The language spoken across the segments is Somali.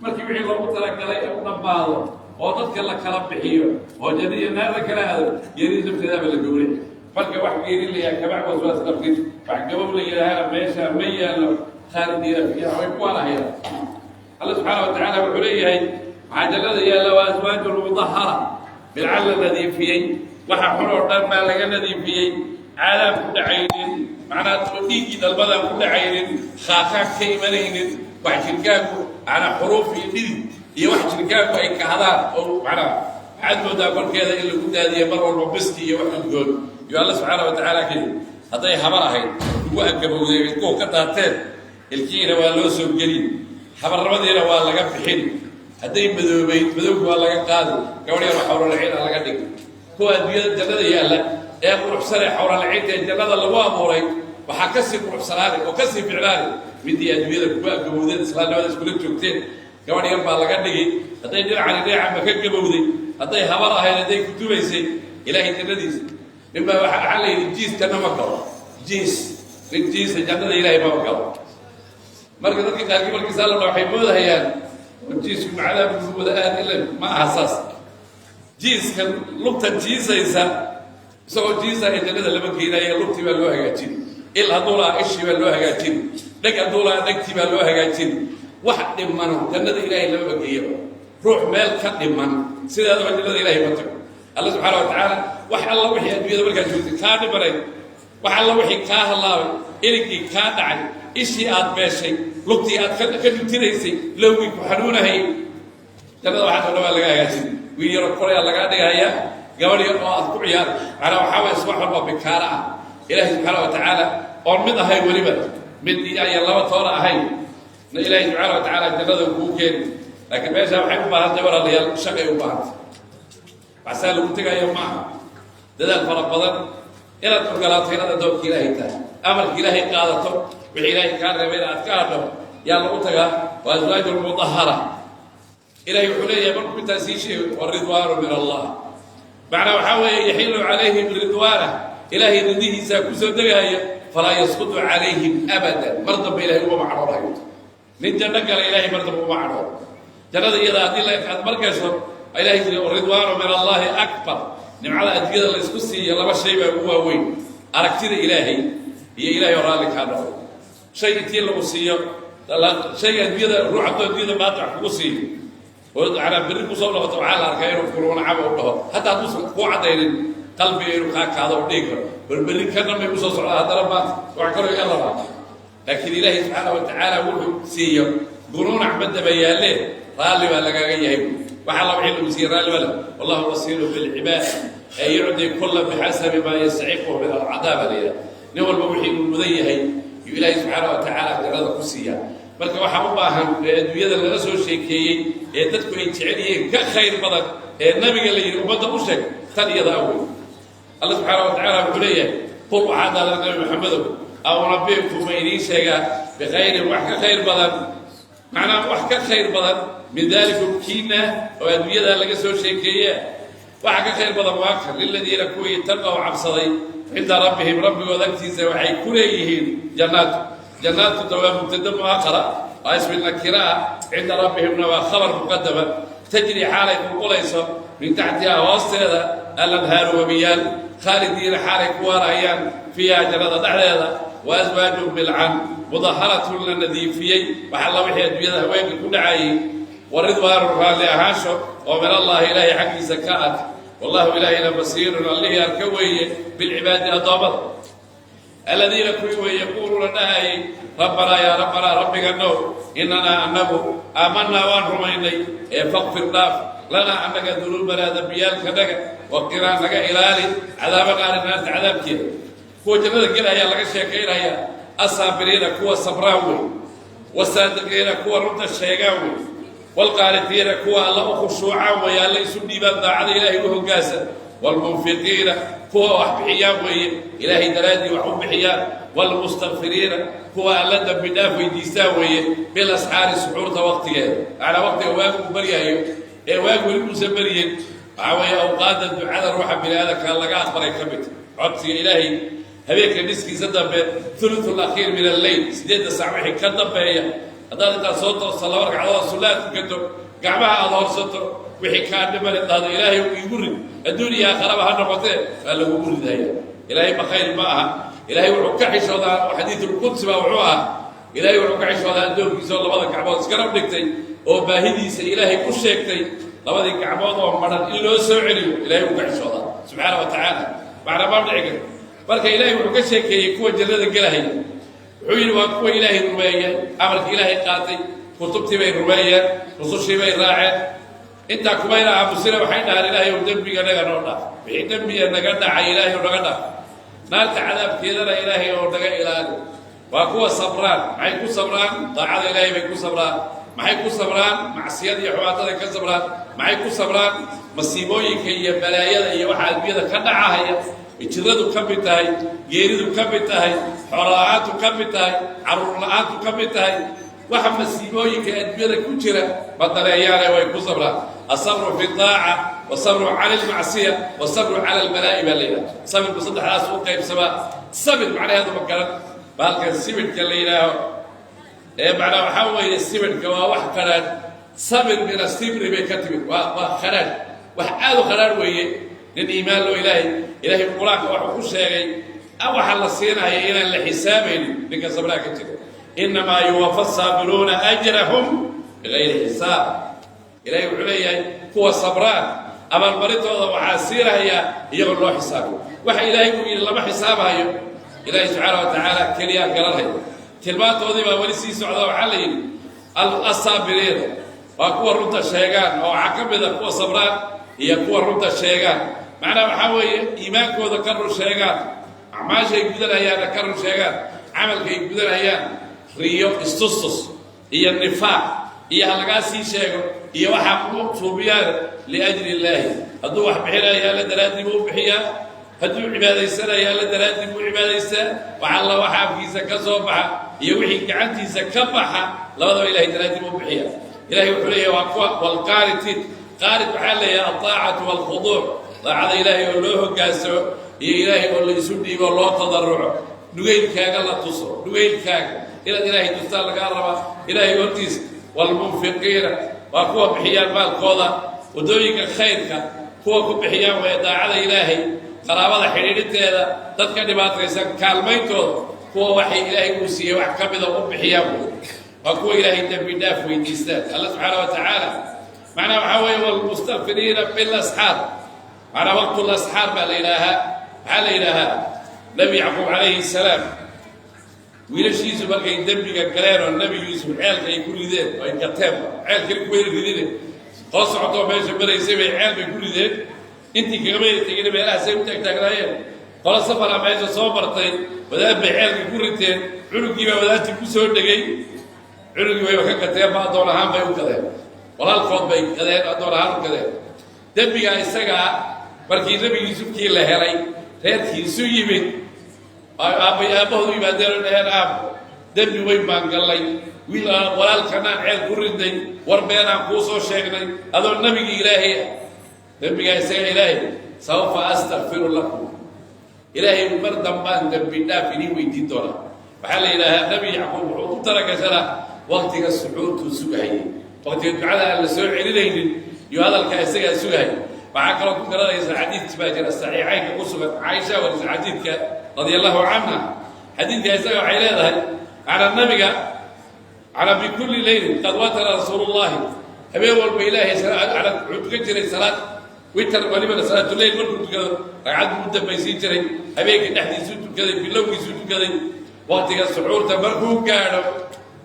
Markii wixii loogu talagalay ee u dhammaado oo dadka la kala bixiyo oo janno iyo naar la kala aado, geerida nafteedaaba la gowrici. Marka wax geeri layaha kama waswaas qabtid, wax gabow la yidhaahana meesha ma yaallo. Khaalidiina fiiha, way ku waarahayaan. Alla subxaana wa tacaala wuxuu leeyahay waxaa jannada yaalla waa aswaajun mudahara, bilcan la nadiifiyey. Waxa xun oo dhan baa laga nadiifiyey, caadaan ku dhacaynin, macnaa dhiiggii dalbadaan ku dhacaynin, khaakaan ka imanaynin, wax jirkaagu macnaa xuruuf iyo dhidid iyo wax jirkaagu ay kahdaan oo macnaa waxaad moodaa korkeeda in lagu daadiyo mar walba miski iyo wax udgoon. Iyo Alla subxaana wa tacaala keli hadday habar ahayd ugu agabowday, ilkuhu ka daateen, ilkihiina waa loo soo gelin, habarnimadiina waa laga bixin. Hadday madoobayd, madowga waa laga qaadi, gabadh yar xawraliciina laga dhigi. Kuwa adduunyada jannada yaalla ee quruxsan ee xawraliciinta ee jannada lagu abuuray waxaa kasii quruxsanaani oo kasii ficnaani midii adduunyada kugu agabowdeen, islaamnimada iskula joogteen. Gabadh yar baa laga dhigi hadday dhinacani dhinacanba ka gabowday, hadday habar ahayd, hadday kutubaysay Ilaahay jannadiisa. Ninbaa waxaa la yidhi jiis janno ma galo, jiis, nin jiisa jannada Ilaahay mama galo. Marka dadka qaarkii markiisaa la dha waxay moodahayaan jiisku macadaabku wada aad ila ma aha saas. Jiiskan lugta jiisaysa, isagoo jiisaya jannada lama keenayo. Lugtii baa loo hagaajin, il hadduu lahaa ishii baa loo hagaajin, dheg hadduu lahaa dhegtii baa loo hagaajin. Wax dhimano jannada Ilaahay lamaba geeyaba. Ruux meel ka dhiman sideedaba jannada Ilaahay ma tago. Alla subxaana wa tacaala wax alla wixii adduunyada markaa joogtay kaa dhimanay, wax alla wixii kaa hallaabay, iligii kaa dhacay, ishii aad beeshay, lugtii aad ka dhutinaysay, lowgii ku xanuunahayay, jannada waxaas oo dhan baa laga hagaajin. Wiil yaroo korayaa lagaa dhigahayaa, gabadh yar oo aad ku ciyaar, macnaa waxaa waye subax walba bikaara ah. Ilaahay subxaana wa tacaala oon mid ahayn, weliba mid iyo laba toona ahayn na Ilaahay subxaana wa tacaala jannada kuu keeni. Laakiin meeshaa waxay u baahantay, walaalayaal, shaqay u baahantay. Waxsaa lagu tegayo maaha. Dadaal fara badan inaad ogolaato inaad addoonka Ilaahay tahay, amarka Ilaahay qaadato, wixii Ilaahay kaa reebay aad ka hadho, yaa lagu tagaa. Waa aswaaju mudahara. Ilahay wuxuu leeyahay markuu intaa sii sheego, wa ridwaanu min Allah. Macnaa waxaa weeye yaxilu calayhim ridwaana, Ilaahay ridihiisaa kusoo degaya. Falaa yasqutu calayhim abadan, mar dambe Ilahay uma cadhoonayo. Nin janno gala Ilahay mar dambe uma cadhoono. Jannada iyada haddii aad mar gasho, Ilahay jiri ridwaanu min Allahi akbar. Nimcada adduunyada la isku siiyo laba shay baa ugu waaweyn: aragtida Ilaahay iyo Ilahay oo raalli kaa noqdo. Shay intii lagu siiyo, shayga adduunyada, ruux hadduu adduunyada maanta wax kugu siiyo oo macnaa berri kusoo noqoto, waxaa la arkaa inuu kuruunacaba u dhaho, hataa hadduusan kuu caddaynin qalbiga inuu kaa kaado u dhihi karo, bal berri kana may kusoo socdaa, haddana maanta wax kaloo iga rabaa. Laakiin Ilaahay subxaana wa tacaala wuxuu siiyo gunuunac ma daba yaalle, raalli baa lagaaga yahay. Waxa la wixii lagu siiyey raalli baa. Wallahu basiiru bilcibaad ee yucdi kulla bixasabi maa yastaxiquhu min alcadaab la yidhaha. Nin walba wixii uu mudan yahay yuu Ilaahay subxaana wa tacaala jannada ku siiyaa. Marka waxaa u baahan ee adduunyada laga soo sheekeeyey ee dadku ay jecel yihiin ka khayr badan ee nabiga la yidhi ummadda u sheeg tan iyada awey. Alla subxaana wa tacaala wuxuu leeyahay: qul, waxaa dhahdaa Nabi Maxamedow, aw unabi'ukum, ma idiin sheegaa, bikhayrin, wax ka khayr badan, macnaa wax ka khayr badan, min daalikum, kiina oo adduunyada laga soo sheekeeye? Waxa ka khayr badan waa kan: liladiina, kuwii, taqow, cabsaday, cinda rabbihim, rabbigood agtiisa, waxay ku leeyihiin jannaatu. Jannaatu waa mubtada mu'akhara, waa ismi nakira ah. Cinda rabbihimna waa khabar muqadama. Tajri, xaalay qulqulayso, min taxtihaa, hoosteeda, alanhaaru, wabiyaal, khaalidiina, xaalay ku waarayaan, fiiha, jannada dhexdeeda, wa aswaajun, bilcan, mudaharatun, la nadiifiyey wax alla wixii adduunyada haweenka ku dhacayay, wa ridwaanu, raalli ahaansho, oo min Allahi, Ilaahay xaggiisa ka ad. Wallahu, Ilaahayna, basiirun, allihii arka weeye, bilcibaadi, addoommada. Aladiina, kuwii wey, yaquuluuna, dhahayay, rabbanaa, yaa rabbanaa, rabbiga now, inanaa, annagu, aamanaa, waan rumaynay, ee faqfir, dhaaf, lanaa, annaga, dunuubanaa, dembiyaalkanaga, waqinaa, naga ilaali, cadaaba naari, naarta cadaabkeeda. Kuwa jannada gelayaa laga sheekaynaya. Asaabiriina, kuwa sabraan wey, wasaadiqiina, kuwa runta sheegaan wey, waalqaanitiina, kuwa Alla u khushuucaan weeye, Alla isu dhiibaan, daacada Ilaahay u hoggaansan, waalmunfiqiina, kuwa wax bixiyaan weeye, Ilaahay daraaddii wax u bixiyaan, waalmustakfiriina, kuwa Alla dambi dhaaf weydiistaan weeye, bilasxaari, suxuurta waqtigeeda, macnaa waqtiga waagu uu baryahayo ee waagu weli uusan baryin. Waxaa weeye awqaadda ducada ruuxa bini aadamka laga aqbalay ka mid codsiga Ilaahay habeenka niskiisa dambe, thuluth alakhiir min alleyl, 8-da saac wixii ka dambeeya. Haddaad intaad soo toosta laba ragcadood sunnaad tukato, gacmaha aada horsato, wixii kaa dhimani dhahdo Ilaahay iigu rid, adduun iyo aakharaba ha noqotee, waa lagugu ridaya. Ilaahay bakhayl ma aha. Ilaahay wuxuu ka xishoodaa, xadiidulqudsi baa wuxuu ahaa, Ilaahay wuxuu ka xishoodaa addoonkiisa oo labada gacmood iskarab dhigtay oo baahidiisa Ilaahay ku sheegtay, labadii gacmood oo madhan in loo soo celiyo. Ilahay wuu ka xishoodaa subxaana wa tacaala. Macnaa maa dhici karto. Marka Ilaahay wuxuu ka sheekeeyey kuwa jannada gelahaya. Wuxuu yidhi waa kuwa Ilaahay rumeeyay, amarka Ilaahay qaatay, kutubtii bay rumeeyeen, rusushii bay raaceen. Intaa kumayna aamusina, waxay dhahaan: Ilaahay ow, dembiga naga noo dhaaf, wixii dembiga naga dhacay Ilaahay oo naga dhaaf, naarta cadaabkeedana Ilaahay oo naga ilaali. Waa kuwa sabraan. Maxay ku sabraan? Daacada Ilaahay bay ku sabraan. Maxay ku sabraan? Macsiyada iyo xumaataday ka sabraan. Maxay ku sabraan? Masiibooyinka iyo balaayada iyo waxa adduunyada ka dhacahaya, jiradu ka mid tahay, geeridu ka mid tahay, xoolo la-aantu ka mid tahay, caruur la-aantu ka mid tahay. Waxa masiibooyinka adduunyada ku jira ma dareeyaane, way ku sabraan. Asabru fi daaca, wasabru cala almacsiya, wasabru cala albalaa'i baa la yidhaha. Sabirku saddexdaas u qaybsamaa. Sabir macnaheedu ma garan. Baalkan sibidhka la yidhaaho ee macnaa waxaa weeye, sibidhka waa wax qadhaadh. Sabir min asibri bay ka timid, waa khadhaadh, wax aada u khadhaadh weeye. Nin iimaan loo Ilaahay qur-aanka waxuu ku sheegay waxa la siinaya inaan la xisaabaynin ninka sabraa ka jira: innamaa yuwafa saabiruuna ajrahum bigayri xisaab. Ilahay wuxuu leeyahay kuwa sabraan abaalmarintooda waxaa siinahayaa iyagoo loo xisaabiyo. Waxa Ilaahay uu yidhi lama xisaabayo, Ilaahay subxaana wa tacaala keliyaa garanhaya. Tilmaantoodii baa weli sii socda. Waxaa la yidhi asaabiriina waa kuwa runta sheegaan, oo waxaa ka mid a kuwa sabraan iyo kuwa runta sheegaan. Macnaha waxaa weeye iimaankooda ka run sheegaan, acmaashay gudanayaanna ka run sheegaan, camalkay gudanayaan riyo, istustus iyo nifaaq iyo ha lagaa sii sheego iyo waxaa ku tuubiyaan liajli illaahi. Hadduu wax bixinaya, Alla daraaddii buu u bixiyaa. Hadduu cibaadaysanaya, Alla daraaddii buu cibaadaystaa. Wax alla waxa afkiisa ka soo baxa iyo wixii gacantiisa ka baxa, labadaba Ilahay daraaddii buu u bixiyaa. Ilahay wuxuu leeyahay waa kuwa walqaanitiin. Qaanit waxaa leeyahay altaacatu waalkhuduuc, daacada Ilaahay oo loo hoggaansamo iyo Ilaahay oo la isu dhiibo, loo tadaruco, nugeylkaaga la tuso. Nugeylkaaga inaad Ilaahay tustaan lagaa rabaa Ilaahay hortiisa. Waalmunfiqiina waa kuwa bixiyaan maalkooda waddooyinka khayrka, kuwa ku bixiyaan waya daacada Ilaahay, qaraabada xidhiidhinteeda, dadka dhibaataysan kaalmayntooda, kuwa waxay Ilaahay uu siiyey wax ka mida u bixiyaan wey. Waa kuwa Ilaahay dembi dhaaf weydiistaan Alla subxaana wa tacaala. Macnaha waxaa weeye walmustakfiriina bilasxaar, macnaa waqtu lasxaar baa la yidhaahaa. Waxaa la yidhaahaa Nebi Yacquub calayhi salaam wiilashiisu markay dembiga galeen oo Nebi Yuusuf ceelka ay ku rideen oo ay gateenba, ceelkali kuwayna ridine, qoo socotoo meesha maraysay bay ceel bay ku rideen. Intii kagamayna tegina, meelahaasay u taagtaagnaayeen. Qolo safaraa meesha soo martay, wadaad bay ceelka ku riteen. Cunugii baa wadaadtii ku soo dhegay. Cunugii wayba ka gateen ba, addoon ahaan bay u gadeen. Walaalkood bay gadeen, addoon ahaan u gadeen. Dembigaa isagaa markii Nebi Yuusufkii la helay, reerkii isu yimid, aabbay aabbahood u yimaadeen oo dhaheen: "Aabbo, dembi weyn baan gallay, wiil walaalkanaan ceel ku ridnay, war beenaan kuu soo sheegnay adoo nebigii Ilaahay ah. Dembigaa isaga Ilaahay sawfa astakfiru lakum, Ilaahay mar dambaan dembi dhaaf idiin weydiin doonaa." Waxaa la yidhaahaa Nebi Yacquub wuxuu ku talagashanaa waktiga suxuurtuu sugahayay, waktiga ducada aan la soo celinaynin iyo hadalkaa isagaa sugahayay. Waxaa kaloo ku garanaysa xadiid baa jira saxiixaynka ku sugan. Caaisha warisa xadiidka radia allahu canha. Xadiidka isaga waxay leedahay, macnaa nabiga calaa bikulli leylin qad watara rasuulullahi, habeen walba Ilaahay wuxuu tukan jiray salaad witar, walibana salaatuleyl markuu tukado ragcad buu u dambaysiin jiray. Habeenka dhexdiisuu tukaday, bilowgiisuu tukaday. Waktiga suxuurta markuu gaadho,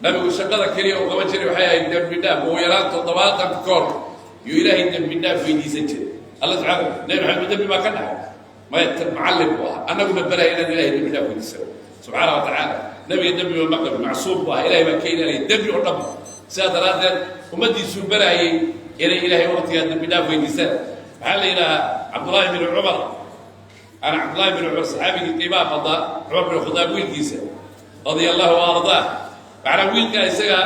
nabigu shaqada keliya uu qaban jiray waxay ahayd dembi dhaaf. Ugu yaraan 70 koor yuu Ilaahay dembi dhaaf weydiisan jiray Alla subxaana. Nebi Maxamed dembi baa ka dhacay? Maya, macallin buu ahaa, annaguna barahay inaan Ilahay dembi dhaaf weydiisano subxaana wa tacaala. Nabiga dembiba ma qabin, macsuum buu ahaa, Ilahay baa ka ilaaliyay dembi oo dhan. Sidaas daraaddeed ummaddiisuu baraayay inay Ilaahay waqtigaa dembi dhaaf weydiisaan. Waxaa la yidhahaa Cabdullaahi bin Cumar, ana Cabdullahi bin Cumar, saxaabigii qiimaha badnaa, Cumar bin Khadaab wiilkiisa radia allahu ardaah. Macnaa wiilkaa isagaa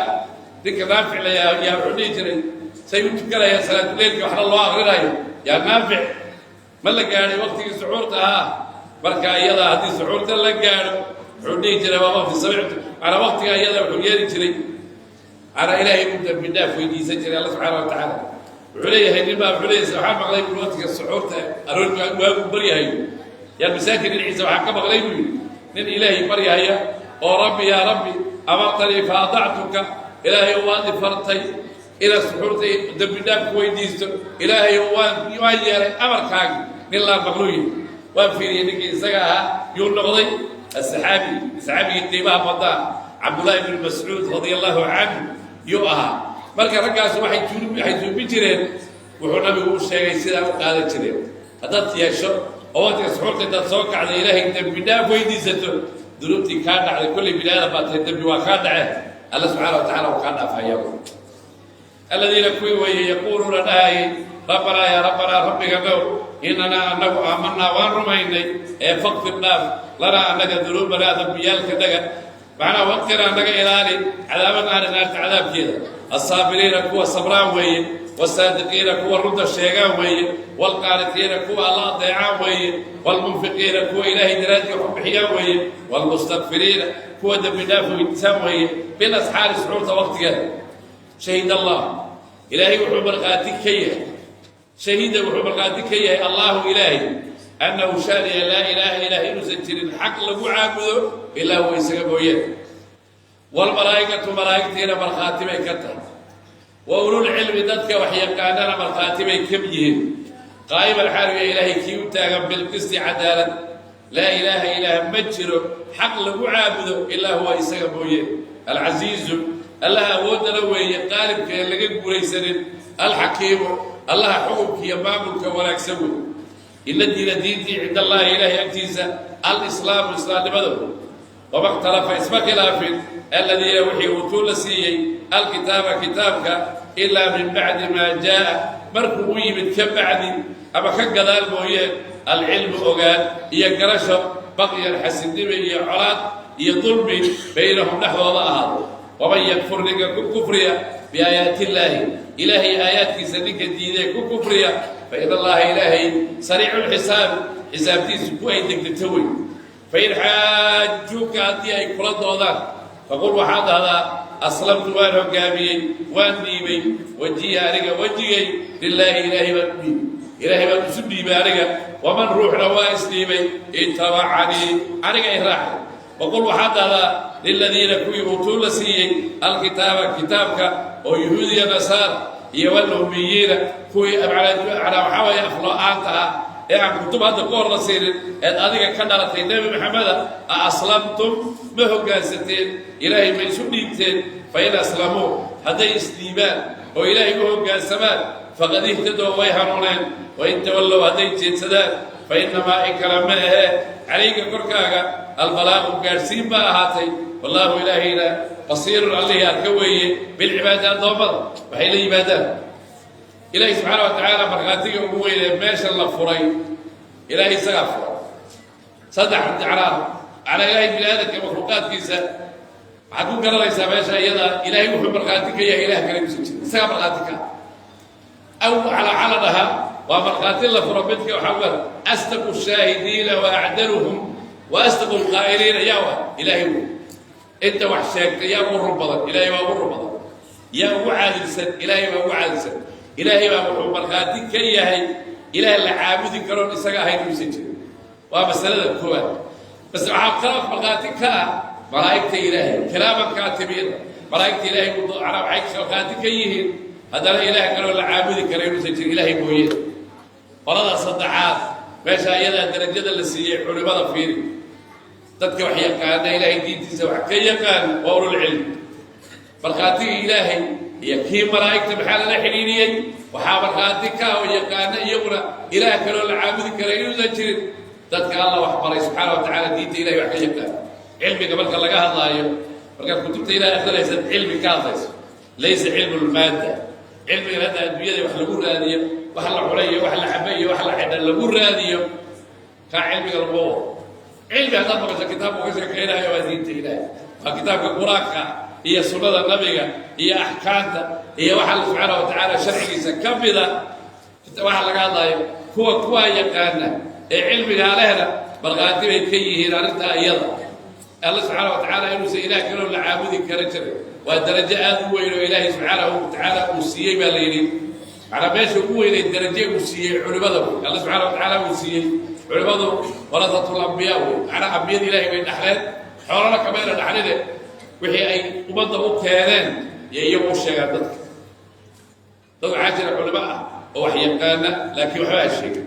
ninka Naafic la yaa wuxuu dhihi jiray, say u tukanayaan salaatuleylka waxna loo akrinayo: "Yaa Naafic, ma la gaadhay waqtigii suxuurta ahaa?" Marka iyadaa haddii suxuurta la gaadho, wuxuu dhihi jiray waa waqti samictu. Macnaa waqtigaa iyada wuxuu yeeli jiray Macnaa Ilaahay uu dambi dhaaf weydiisan jiray Alla subxaana wa tacaala. Wuxuu leeyahay nin baa wuxuu leeyahay, waxaan maqlay buu waqtiga suxuurta aroorka waagu baryahayo yaa masaajidka dhinaciisa waxaan ka maqlay buu yidhi nin Ilaahay baryahaya oo "Rabbi, yaa Rabbi, amartanii fa adactuka." Ilaahay waad i fartay inaad suxuurta dambi dhaaf ku weydiisto, Ilaahay waan yeelay amarkaagi. Nin laa maqluu yidhi. Waan fiiriyey ninkii isaga ahaa yuu noqday. Asaxaabi, saxaabigii qiimaha badnaa, Cabdullaahi ibnu Mascuud radia Allahu canhu yuu ahaa. Marka raggaas waxay tuubi jireen wuxuu Nabigu u sheegay, sidaa u qaadan jireen. Haddaad yeesho oo waqtiga suxuurta intaad soo kacday Ilaahay dembi dhaaf weydiisato, dunuubtii kaa dhacday, kolley bini aadam baa tahay, dembi waa kaa dhaceen, Alla subxaana wa tacala uu kaa dhaafaya. Aladiina kuwii weeye yaquuluuna dhahayay: "Rabbanaa, yaa Rabbanaa, Rabbiga now, inanaa annagu aamanaa, waan rumaynay, ee faqfir, dhaaf, lanaa annaga dunuubanaa, dambiyaalkanaga." Macnaha waqtinaa, naga ilaali, cadaaba naari, naarta cadaabkeeda. Assaabiriina, kuwa sabraan weeye, wasaadiqiina, kuwa runta sheegaan weeye, waalqaanitiina, kuwa Alla adeecaan weeye, waalmunfiqiina, kuwa Ilaahay daraaddii wax u bixiyaan weeye, waalmustakfiriina, kuwa dembi dhaaf weydiisaan weeye, bilasxaari, suxuurta waqtigeeda. Shahid Allah, Ilaahay wuxuu markhaati ka yahay, shahida, wuxuu markhaati ka yahay Allahu, Ilaahay, annahu shaaniya laa ilaaha, ilaah inuusan jirin xaq lagu caabudo ilaa huwa, isaga mooyeen. Waalmalaa'ikatu, malaa'igtiina markhaati bay ka tahay, wa ululcilmi, dadka wax yaqaanana markhaati bay ka yihiin, qaa'iman xaaliga Ilaahay kii u taagan, bilqisti, cadaalad. Laa ilaaha, ilaah ma jiro xaq lagu caabudo ilaa huwa, isaga mooyeen. Alcasiizu, Allaha awooddana weeye, qaalibka ee laga guulaysanin, Alxakiimu, Allaha xukunka iyo maamulka wanaagsan wey. Ina diina, diintii, cinda Allahi, Ilaahay agtiisa, alislaamu, islaamnimada wey. Wama ikhtalafa, isma khilaafin, aladiina wixii uutuu la siiyey alkitaaba, kitaabka, ilaa min bacdi maa jaa, markuu u yimid ka bacdi ama ka gadaal mooyeen, alcilmu, ogaan iyo garasho, baqyan, xasidnimo iyo colaad iyo dulmi, baynahum, dhexdooda ahaado. Waman yakfur, ninka ku kufriya, biaayaati illaahi, Ilaahay aayaadkiisa ninka diidee ku kufriya, fa in Allaha, Ilaahay, sariicu lxisaab, xisaabtiisu ku ay degdegto wey. Fain xaajuuka, haddii ay kula doodaan, faqul, waxaad dhahdaa: "Aslamtu, waan hoggaamiyey, waan dhiibay, wajihi, aniga wejigay, lilaahi, Ilaahay baan u dhiibay, Ilaahay baan isu dhiibay aniga, waman ruuxna waa isdhiibay, itabacanii, aniga i raacay." Waqul, waxaad dhahdaa, liladiina kuwii uutuu la siiyey alkitaaba, kitaabka, oo yuhuudiya nasaara iyo walummiyiina, kuwii macnaa waxaa waye aflo-aanta ah ee aan kutub hadda ka hor la siinin eed adiga ka dhalatay Nebi Maxameda: "A aslamtum, ma hoggaansateen? Ilaahay ma isu dhiibteen?" Fain aslamuu, hadday isdhiibaan oo Ilaahay u hoggaansamaan, faqad ihtadow, way hanuuneen. Wain tawallow, hadday jeedsadaan, fa innamaa, in kale ma ahee, calayka, korkaaga, albalaaqu, gaadhsiin baa ahaatay. Wallaahu, Ilaahayna, basiirun, Allihii arka weeye, bilcibaadi, addoommada waxay la yimaadaan. Ilaahay subxaana wa tacaala markhaatiga ugu weyn ee meesha la furay, Ilaahay isagaa furay. Saddex macnaa Ilaahay bini aadamka makhluuqaadkiisa waxaad ku garanaysaa meesha iyada Ilaahay wuxuu markhaati ka yahay ilaah kale musan jirin, isagaa markhaati ka aw calaa cala dhaha. Waa markhaati la furo midka waxaa uga asdaqu shaahidiina wa acdaluhum wa asdaqu lqaa'iliina. Yaa wa Ilaahay wey. Inta wax sheegtay yaa ugu run badan? Ilaahay baa ugu run badan. Yaa ugu caadilsan? Ilaahay baa ugu caadilsan. Ilaahay baa wuxuu markhaati ka yahay ilaah la caabudi karoon isaga ahayn uusan jirin. Waa masalada koowaad. Bas waxaa kaloo markhaati ka ah malaa'igta Ilaahay, kiraaman kaatibiin. Malaa'igta Ilaahay macnaa waxay markhaati ka yihiin haddana ilaah kaloo la caabudi kara inuusan jirin Ilaahay mooye. Qolada saddexaad, meesha iyadaa darajada la siiyey culimada fiiri, dadka wax yaqaana, Ilaahay diintiisa wax ka yaqaan, waa ululcilmi. Markhaatigii Ilaahay iyo kii malaa'igta maxaa lala xidhiidhiyey? Waxaa markhaati ka ah oo yaqaana iyaguna ilaah kaloo la caabudi kara inuusan jirin dadka Alla wax baray subxaana wa tacaala, diinta Ilahay wax ka yaqaan. Cilmiga marka laga hadlaayo, markaad kutubta Ilahay akrinaysaad cilmi ka hadlayso, laysa cilmu lmaadda, cilmigan hadda adduunyada wax lagu raadiyo, wax la cunay iyo wax la caba iyo wax la xidha lagu raadiyo, kaa cilmiga laguma wado. Cilmi haddaad maqasho kitaabku ka sheekaynayo waa diinta Ilaahay, waa kitaabka Qur-aanka iyo sunnada Nabiga iyo axkaamta iyo waxa Alla subxaana wa tacaala sharcigiisa ka mida waxa laga hadlaayo. Kuwa kuwaa yaqaana ee cilmigaa lehna markhaati bay ka yihiin arrintaa iyada, Alla subxaana wa tacaala inuusan ilaah kaloo la caabudi kara jiray. Waa darajo aad u weyn oo Ilaahay subxaanahu watacaala uu siiyey baa la yidhi. Macnaa meesha ugu weynay daraje uu siiyey culimada wey. Alla subxaana watacaala uu siiyey culimadu warasatul ambiyaa wey. Macnaa ambiyada Ilahay bay dhaxleen, xoolana kamayna dhaxline, wixii ay ummadda u keeneen iyo iyagu u sheegaan dadka. Dad waxaa jira culimo ah oo wax yaqaana, laakiin waxba ha sheegin.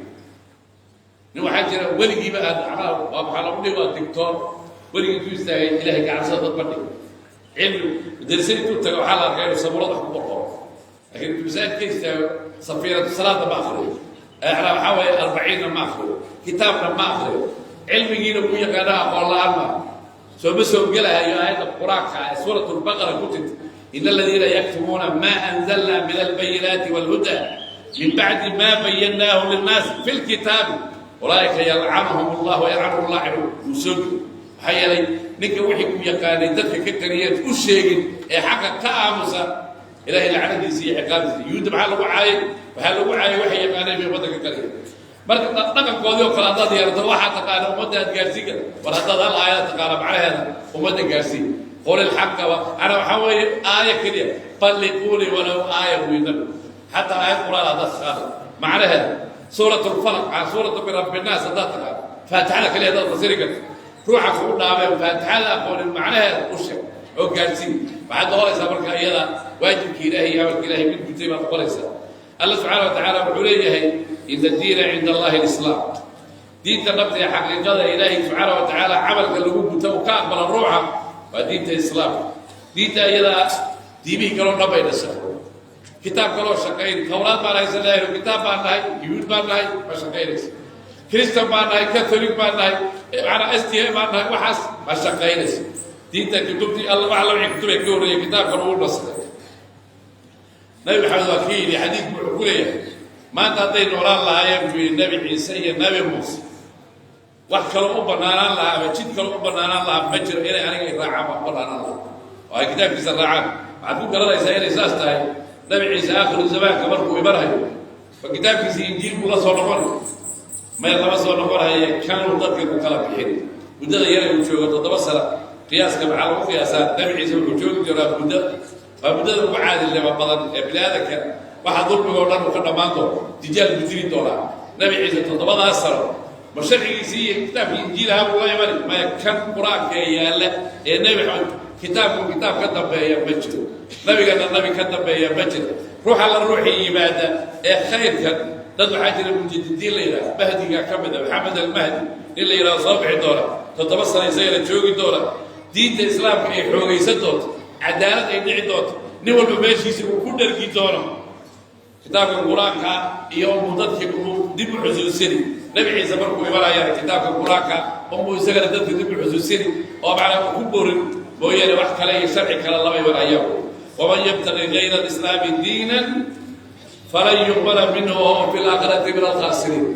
Nin waxaa jira weligiiba aad macnaha waa maxaa lagu dhihi, waa dictoor weligii intuu istaagay Ilahay gacansada dad ma dhig. Cilmi madarasa intuu tago waxaa la arkaa inuu sabuurad wax ku qorqoro, laakiin intuu masaajid ka istaago safiinatu salaada ma akriyo, macnaa waxaa weeye arbaciinna ma akriyo, kitaabna ma akriyo, cilmigiina wuu yaqaana, aqoon la-aan maaha. Sooma soo gelahayo aayadda qur-aanka ah ee suurat lbaqara ku jirta: "In aladiina yaktumuuna maa anzalna min albayinaati walhuda min bacdi ma bayannaahu linnaasi fi lkitaabi ulaa'ika yalcanuhum allah wayalcanuhum laacinuun." Wuu soo geli, maxaa yeelay ninka wixii uu yaqaanay dadka ka qariyeen u sheegin ee xaqa ka aamusa, Ilahay lacnadiisa iyo ciqaabtiisa. Yuhuudda maxaa lagu caayay? Waxaa lagu caayay waxay yaqaaneen bay ummadda ka qariyeen. Marka dhaqankoodii oo kale haddaad yeelato, waxaa taqaana ummadda aad gaarsiin kara. War haddaad hal aayad taqaana, macnaheeda ummadda gaarsiin. Qul ilxaqa, ana waxaa weeye aaya keliya, balliquuni walow aaya buu nabi. Xataa aayad qur-aan haddaad taqaano macnaheeda, suurat lfalaq, suuratu birabbi nnaas haddaad taqaano, faatixada keliya haddaad fasiri karto, ruuxa kugu dhaameen faatixada aqoonin macnaheeda u sheeg oo gaarsiin. Waxaad noqonaysaa marka iyada waajibki Ilahay iyo amarka Ilahay mid gutay baad noqonaysaa. Alla subxaana wa tacaala wuxuu leeyahay: "Ina diina cinda Allahi alislaam." Diinta dhabta ee xaqiiqada Ilaahay subxaana wa tacaala camalka lagu guta uu ka aqbala ruuxa waa diinta islaamka. Diinta iyadaa diimihii kaloo dhan bay dhashay. Kitaab kaloo shaqayn, Tawraad baan haysan lahay, kitaab baan nahay, Yuhuud baan nahay, ma shaqaynaysa. Christian baan nahay, Catholic baan nahay, manaa SDA baan nahay, waxaas ma shaqaynaysa. Diinta kutubtii Alla wax alla wixii kutubay ka horreeyay kitaabkan uu nasray. Nabi Maxamed waa kii yidhi, xadiidku wuxuu ku leeyahay: maanta hadday noolaan lahaayeen, buu yidhi, Nabi Ciise iyo Nabi Muuse, wax kaloo u banaanaan lahaa ama jid kaloo u banaanaan lahaa ma jiro, inay aniga i raacaan baa u banaanaan lahaa oo ay kitaabkiisa raacaan. Waxaad ku garanaysaa inay saas tahay: Nabi Ciise aakhiru zamaanka markuu imanhayo, ma kitaabkiisa Injiil buu la soo noqonay? Maya, lama soo noqonaye. Kanuu dadka ku kala bixin muddada yara uu joogo, 7 sano. Qiyaaska maxaa lagu qiyaasaa? Nabi Ciise wuxuu joogi doonaa muddo, waa muddada ugu caadilnimo badan ee bini aadanka, waxa dulmiga o dhan uu ka dhammaan doono, dijaal buu dili doonaa. Nabi Ciise 7daas sano ma sharcigiisii iyo kitaabkii Injiil ahaa buu la imani? Maya, kan qur-aanka ee yaalla ee Nebi Maxamed. Kitaabku kitaab ka dambeeya ma jiro, nabigana nabi ka dambeeya ma jiro. Ruuxa la ruuxii yimaada ee khayrkan, dad waxaa jira mujadidiin la yidhaha, Mahdiga ka mid a, Maxamed Almahdi nin la yidhahdo soo bixi doona, 7 sano isagana joogi doona, diinta islaamka ay xoogaysan doonto, cadaalad ay dhici doonto, nin walba meeshiisa uu ku dhargi doono. Kitaabka qur-aanka iyo unbuu dadkii unbuu dib u xusuusini. Nabi Ciise markuu imanayana kitaabka qur-aanka unbuu isagana dadka dib u xusuusini oo macnaa uu ku borin mooyaane, wax kale iyo sharci kale lama imanayaan. "Waman yabtaqi gayra alislaami diinan falan yuqbala minhu wahuwa fi laakhirati min alkhaasiriin."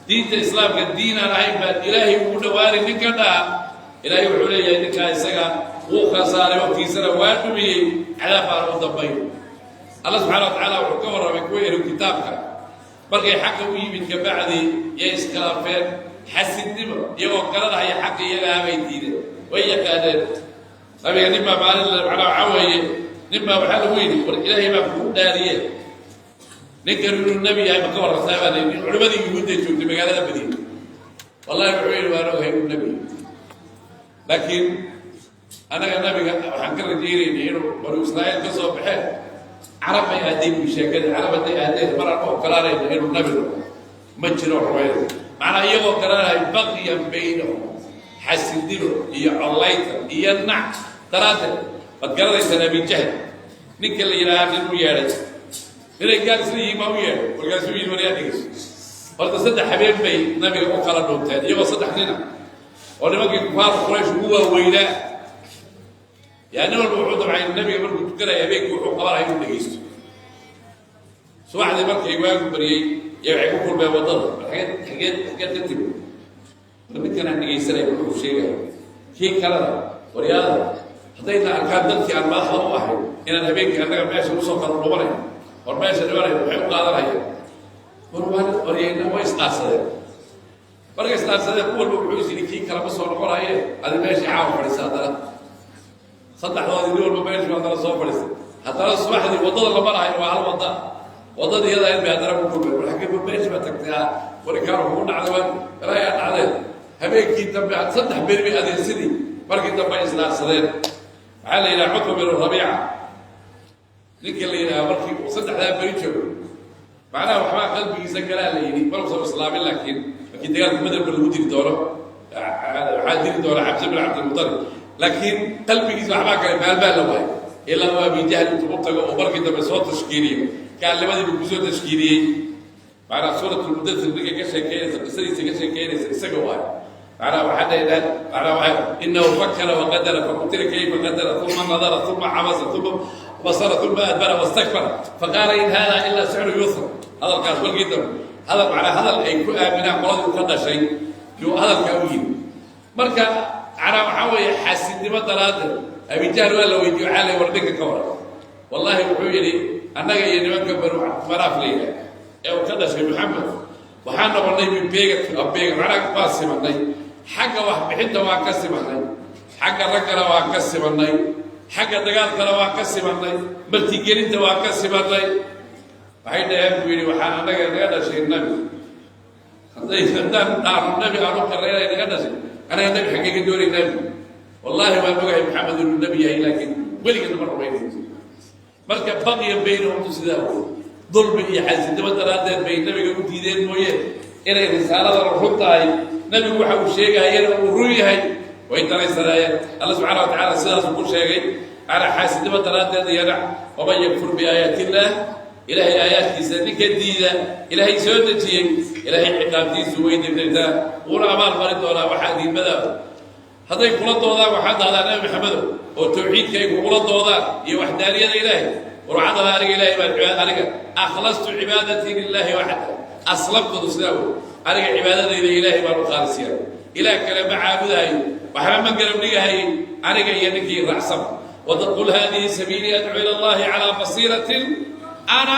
Diinta islaamka diinaan ahayn baan Ilaahay ugu dhawaanay ninka dhaha, Ilaahay wuxuu leeyahay ninkaa isaga wuu khasaaray, waqtigiisana waa dhumiyey, cadaab baana u dambayn. Alla subxana wa tacaala wuxuu ka warramay kuwa ehlu kitaabka markay xaqa u yimid kabacdi yay iskhilaafeen. Xasidnimo, iyagoo garanahaya xaqa iyagaha bay diideen, way yaqaaneen. Nabiga nin baa maalin, macnaa waxaa weeye, nin baa waxaa lagu yidhi: "War Ilaahay baa kugu dhaariye, ninkan inuu nebi yahay ma ka warrantaa?" baa layidhi culimadii Yuhuudda joogtay magaalada Madiina. "Wallahi," wuxuu yidhi, "waan ogahay inuu nebi yahay, laakiin annaga nabiga waxaan ka rajaynaynay inuu Banu Israa'iil ka soo baxeen. Carab bay aadeen buu sheekadii, carab hadday aadeen maraan u ogolaanayna inuu nabi noqo ma jiro rumayna." Macnaa iyagoo garanahay, baqyan baynahum, xasidnimo iyo collayta iyo nac daraaddeed. Waad garanaysaan Abijahl ninka la yidhaahaa, nin u yeedhay, inay gaal isla yihiin baa u yeedhay. Markaasuu yidhi: "Waryaa, dhegeyso horta." 3 habeen bay nabiga u kala dhuunteen iyagoo 3 nina oo nimankii kufaar Quraysh ugu waaweynaa. Yaa nin walba wuxuu dabcay nabiga markuu tukanaya habeenkii wuxuu qabanaya inuu dhegeysto. Subaxdii markay waagu baryey yaa waxay ku kulmeen waddada. "Xageed, xageed, xageed ka timi?" "War ninkanaan dhegaysanaya wuxuu sheegaya." Kii kalena: "Waryaada, haddayna arkaan dadkii aan madaxda u ahayn inaan habeenkii annaga meesha usoo kala dhumanay war meesha dhimanayno, waxay u qaadanayaan war waan waryayna." Way isdhaarsadeen. Markay isdhaarsadeen, ku walba wuxuu is yidhi kii kalama soo noqonaye, adi meeshii caawa fadhiisa. Haddana Saddexdoodii nin walba meeshuu haddana soo fadhiistay. Haddana subaxdii waddada lama lahayn, waa hal wadda, waddada iyada ahayd bay haddana ku kulmeen. War xaggee meesha baa tagtay? Ah, warikaanu kugu dhacday, waa balaayaa dhacdeen. Habeenkii dambe 3 beri bay adeen sidii. Markii dambe ay isnaarsadeen. Waxaa la yidhaha Cutba bin Rabiica, ninka la yidhaha, markii uu saddexdaa beri joogo, macnaha waxbaa qalbigiisa galaa la yidhi, maluusan islaamin. Laakiin markii dagaalka Baderba lagu diri doono, waxaa diri doona Xamse bin Cabdilmutalib, laakiin qalbigiisa waxbaa galay. Maalmaa la waayay ilaa uu Abijahl intuu u tago oo markii dambe soo tashkiiliyo, gaalnimadiibuu kusoo tashkiiliyey. Macnaha Suurat Lmudathir ninka ka sheekeynaysa, qisadiisa ka sheekeynaysa, isaga waayo. Macnaha waxaa dhahdaan, macnaha waxay innahu fakara waqadara faqutila kayfa qadara uma nadara uma cabasa uma basara uma adbara wastakbara faqaala in hada ilaa sixru yusr. Hadalkaas markii dambe hadal, macnaa hadal ay ku aaminaan qoladii u ka dhashay yuu hadalkaa u yimi. Marka macnaa waxaa weeye xaasidnimo daraaddeed Abijahl waa la weydiiye. Waxaa la war ninka ka waran? Wallaahi, wuxuu yidhi, annaga iyo nimanka Banu Manaaf la yidhaah ee uu ka dhashay Maxamed waxaan noqonnay min beega beega. Macnaha waa simanay, xagga waxbixinta waan ka simanay, xagga raggana waan ka simanay, xagga dagaalkana waan ka simanay, martigelinta waan ka simanay. Waxay dhaheen, buu yidhi, waxaan annaga naga dhashay nabi. Hadday haddaan dhaarno nabi aan u qirray inay naga dhashay, anaga nabi xaggee ka doonaynaa? Bu wallaahi waan ogahay Maxamed inuu nabi yahay, laakiin weligana ma rumaynayso. Marka baqya baynahum sidaa wey, dulmi iyo xaasidnimo daraaddeed bay nabiga u diideen mooye, inay risaaladana run tahay, nabigu waxa uu sheegahayana uu run yahay, way daraysanaayeen. Alla subxaana wa tacaala sidaasuu ku sheegay, macnaa xaasidnimo daraaddeed. Iyana waman yakfur biaayaati illaah, Ilaahay aayaadkiisa ninka diida, Ilaahay soo dejiyey, Ilaahay ciqaabtiisu way degdegtaa, wuuna abaal marin doonaa. Waxaa diidmada hadday kula doodaan, waxaad dhahdaa Nabi Maxamedow, oo tawxiidka ay kugula doodaan iyo waxdaaniyada Ilaahay, war waxaad dhahdaa, aniga Ilahay baan cibaad, aniga akhlastu cibaadatii lilaahi waxda, aslamtudu sidaa wey. Aniga cibaadadayda Ilaahay baan u khaalis yeelay, Ilaah kale ma caabudahayo, waxba ma garab dhigahayay, aniga iyo ninkii raacsan. Qul haadihi sabiilii adcuu ila Allahi calaa basiiratin ana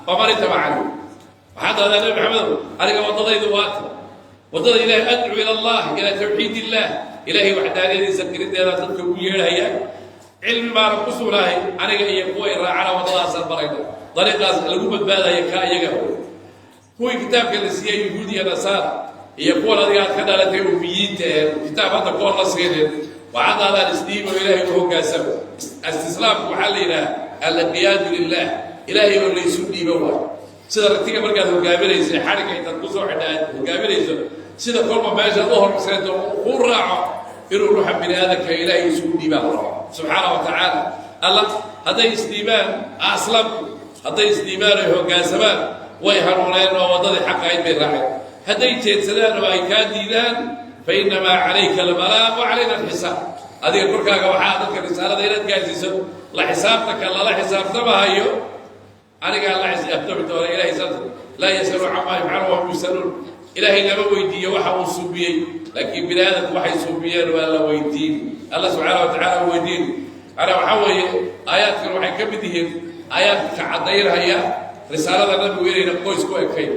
waman itabacani. Waxaad dhahdaa Nabi Maxamedow, aniga waddadaydu waata waddada Ilahay, adcuu ila Allah, ilaa tawxiid illah, Ilaahay waxdaaniyadiisa qirideeda dadka ugu yeedhaya, cilmi baana ku sugnahay. Aniga iyo kuwa i raacana waddadaasaan marayna, dariiqaas lagu badbaadaya ka iyaga. Kuwii kitaabka la siiyey, yuhuud iyo nasaara, iyo kuwan adiga aad ka dhalatay, ummiyiinta ee kitaab hadda kuwan la siinin, waxaad dhahdaan, isdhiibo, Ilaahay u hoggaansamo. Istislaamku waxaa la yidhaha alqiyaadu lilah, Ilaahay oo laysu dhiibo waay. Sida ratiga markaad hogaaminayso, xadhigga intaad kusoo xidha aad hogaaminayso, sida kolba meeshaad u horseento kuu raaco, inuu ruuxa bini aadamka Ilaahay isugu dhiibaa la rabo subxaana wa tacaala. Alla hadday isdhiibaan, aslamku hadday isdhiibaan oy hoggaansamaan, way hanuuneen oo waddadii xaq ahayd bay raaceen. Hadday jeedsadaan oo ay kaa diidaan, fa innamaa calayka albalaaq wa calayna alxisaab. Adiga korkaaga waxaa dadka risaalada inaad gaarsiiso, la xisaabtanka lala xisaabtamahayo anigaa la xisaabtami doona. Ilahay saas laa yasalu camaa yafcalu wahum yusaluun. Ilaahay lama weydiiyo waxa uu suubiyey, laakiin bini aadamku waxay suubiyeen waa la weydiin, Alla subxaana wa tacala weydiin. Macnaa waxaa weeye aayaadkan waxay ka mid yihiin aayaadka caddaynhaya risaalada nabigu inayna qoys ku ekayn.